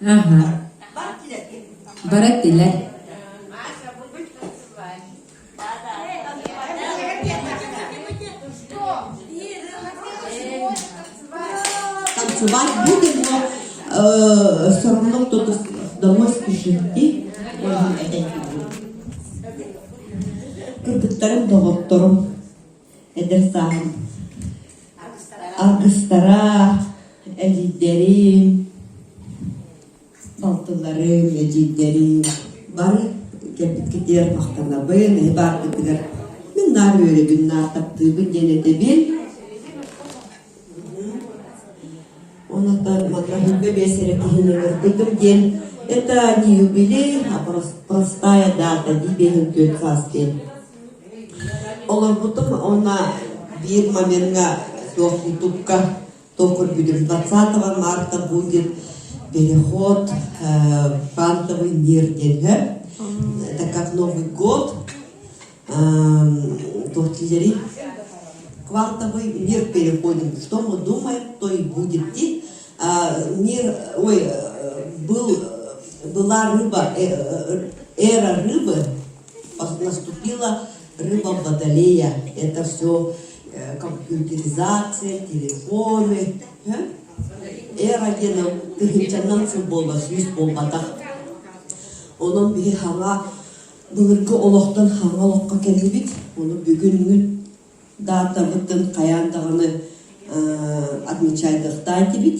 Аха. Бары эттилэр.
Маша, будешь танцевать? Да,
Танцевать будем, но все равно кто-то домой спешит идти. Можем это Кыргыттарым, доҕотторум. Эдэр сааһым аргыстара, эдьиийдэрим, балтыларым, эдьиийдэрим бары кэлбиккитигэр махтанабын, эһи бааргытыгар мин наар үөрэбин, наар таптыыбын диэн этэбин. Онон манна 25 эрэ киһини ыҥырбытым диэн это не юбилей, а простая дата дии 54 саас диэн. Олорбутум уонна биир момеҥҥа туох ютубка туох көрбүтүм 20 марта будет переход в квантовый мир диэн Это как Новый год, туох дииллэрий квантовый мир переходим. Что мы думаем, то и будет. И мир, ой, был, была рыба, эра рыбы, наступила рыба водолея. Это все компьютеризация, телефоны. Эра диэн тыһыынчаннан сыл буолла, сүүс буолбатах. Онон биһи хаҥа былыргы олохтон хаҥа олоххо кэллибит. Ону бүгүҥҥү даатабытын хайаан даҕаны отмечайдыахтаах этибит.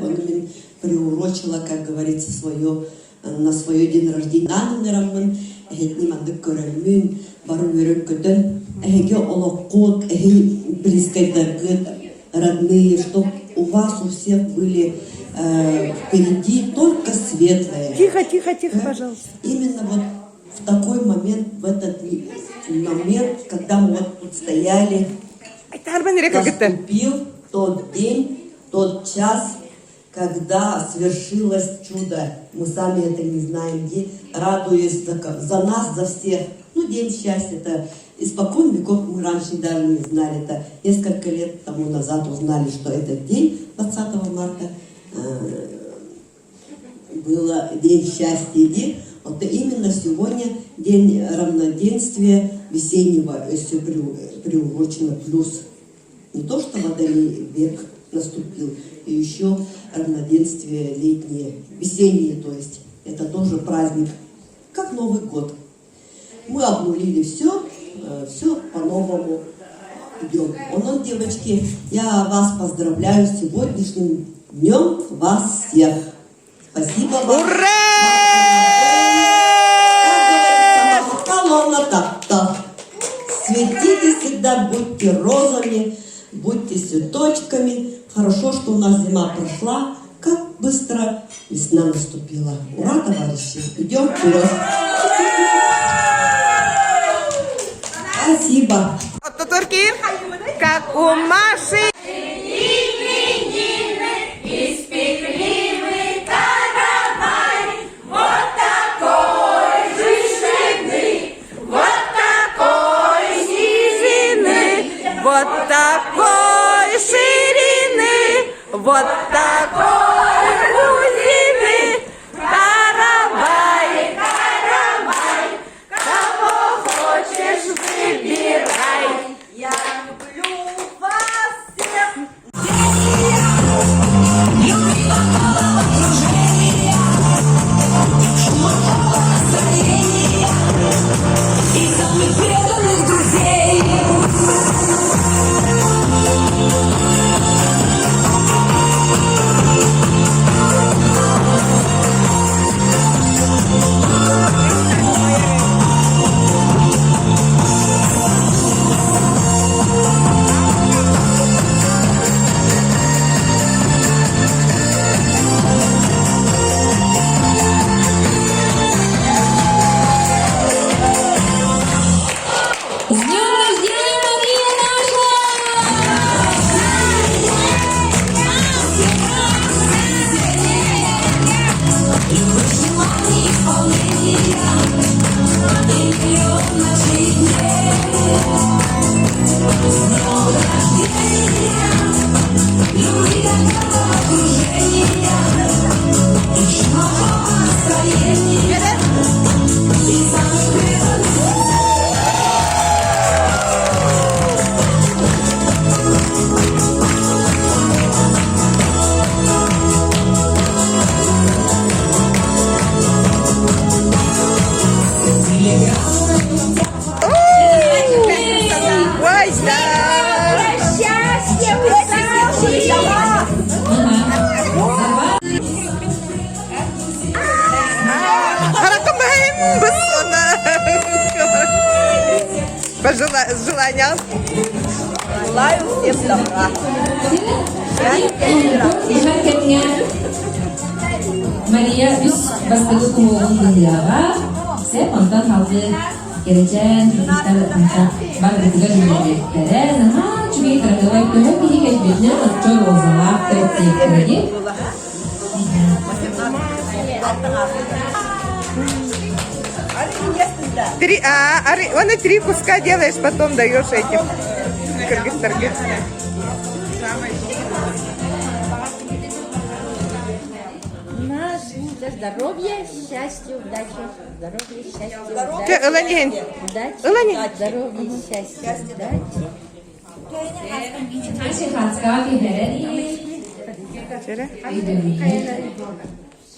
Ону мин приурочила, как говорится, свое на свое день рождения ыҥыраммын эһэтини маннык көрөммүн бары үөрэн-көтөн эһиги олоххут эһи близкайдаргыт родные чтоб у вас у всех были э, впереди только светлое.
Тихо, тихо, тихо, пожалуйста.
Именно вот в такой момент, в этот момент, когда мы вот тут стояли, наступил тот день, тот час, когда свершилось чудо. Мы сами это не знаем, где, радуясь за, за нас, за всех. Ну, день счастья, это испокон веков мы раньше даже не знали это. Несколько лет тому назад узнали, что этот день, 20 марта, э, было день счастья. День. Вот именно сегодня день равноденствия весеннего, все приурочено плюс не то, что водолей век наступил, и еще равноденствие летнее, весеннее, то есть это тоже праздник, как Новый год. Мы обнулили все, все по-новому идем. Онон, девочки, я вас поздравляю с сегодняшним днем вас всех. Спасибо вам.
Ура!
Колонна так-то. Цветите всегда, будьте розами, будьте цветочками. Хорошо, что у нас зима прошла. Как быстро весна наступила. Ура, товарищи! Идем вперед! Спасибо!
Как у Маши!
Испекли мы каравай, вот такой вышины, вот такой
низины, вот такой ширины, вот такой узины. Каравай, каравай, кого хочешь выбирай.
Я люблю вас всех.
Желание. Желаю всем добра.
Иһэр кэмҥэ Мария үс бастакы куһуоҕун быһыаҕа. Сөп, онтон салгыы кэрэчээн кыргыттар барбытыгар үлэлиэхтэрэ. Наһаа үчүгэй кыраһыабай төһө киһи кэлбитинэн оччо розалаах төрөппүттэрин.
Три, а, он и три куска делаешь, потом даешь этим кыргызтарга.
Здоровья, счастья, удачи. Здоровья, счастья, удачи.
Ылан иһин.
Ылан иһин. Здоровья, счастья, удачи.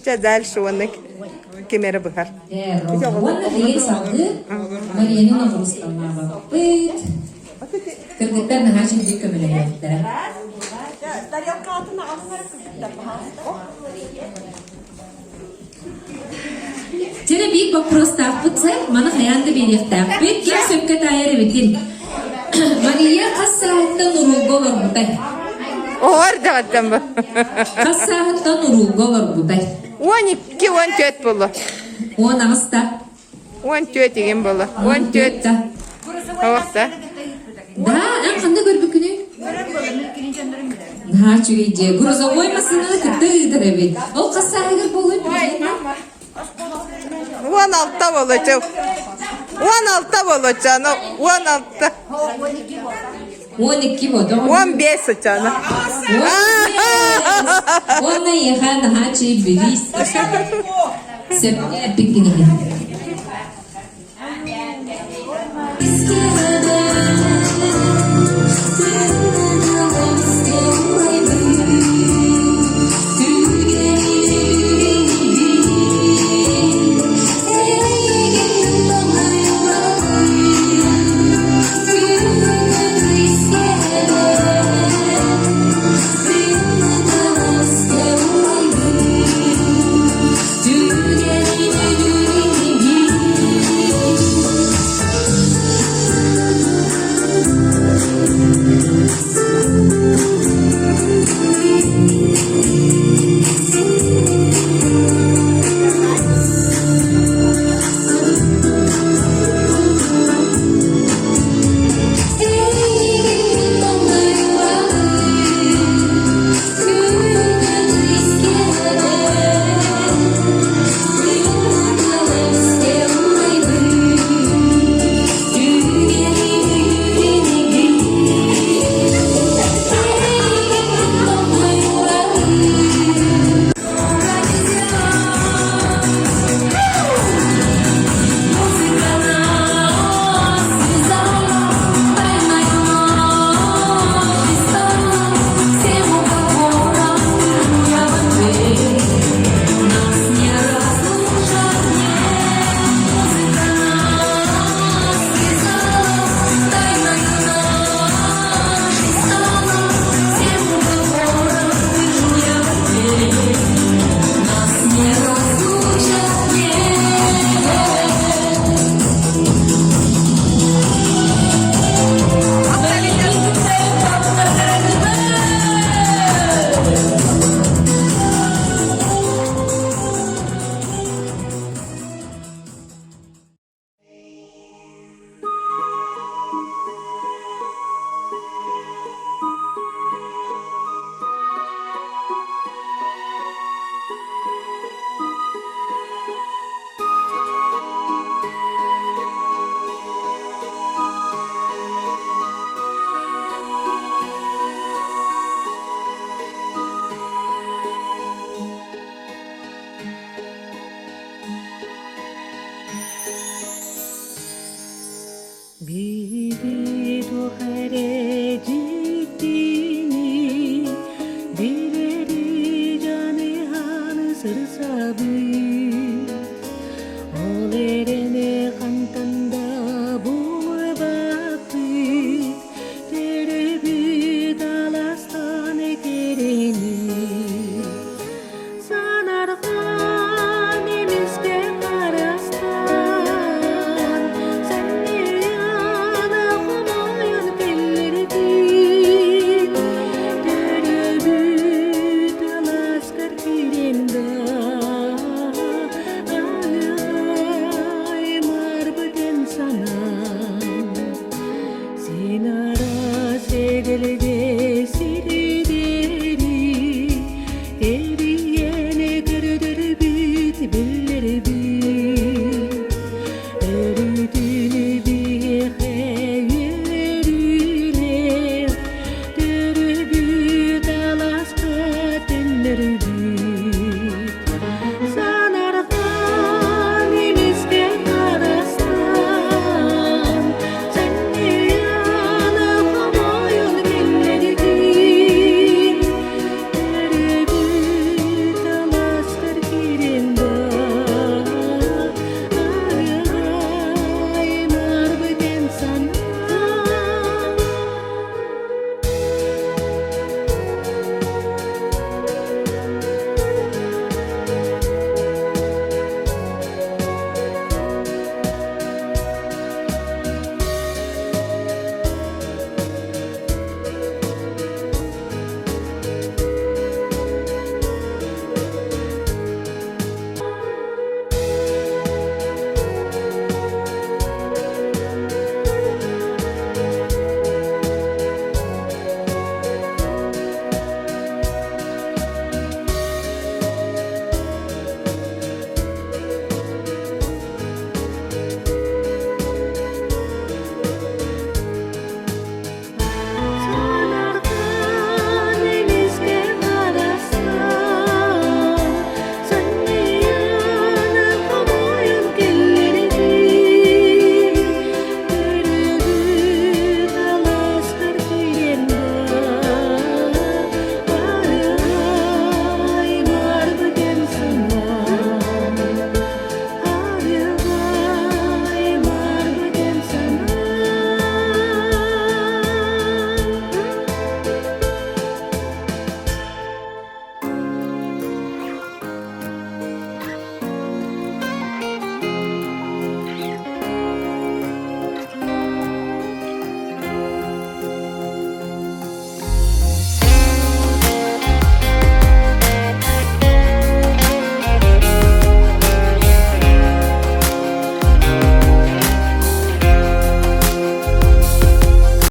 Чэ, дальше уонна ким эрэ быһар.
Уонна биһиги салгыы Марияны ноҕуруускалаабаппыт. Кыргыттар наһаа үчүгэйдик көмөлөһүөхтэрэ. Чэ, биир боппуруостаахпыт сэр, маны хайаан да биэриэхтээхпит. Ким сөпкө таайар эбитин. Мария хас сааһыттан уруулга олорбутай?
Оҕо эрдэҕиттэн бу.
Хас сааһыттан уруулга олорбутай?
12, 14 буолла.
18 та.
14 игин буолла. 14. Оҕохта.
Да, эн ханна көрбүккүнүй? Наһаа үчүгэй дьиэ. Грузовой массыынаны кытта ыытар эбит. Ол хас сааһыгар буолуой?
16 болочу. 16 болочу. 16.
12 вот.
15 очана.
Уонна эйиэхэ наһаа үчүгэй бириис. Сөпкө эппиккин иһин.
Биһиги туох эрэ дьиктини билэри дьаныһаны сырсабыт. Ол эрэни хантан да булбаппыт, төрөбүт аластан кэрэни санарга.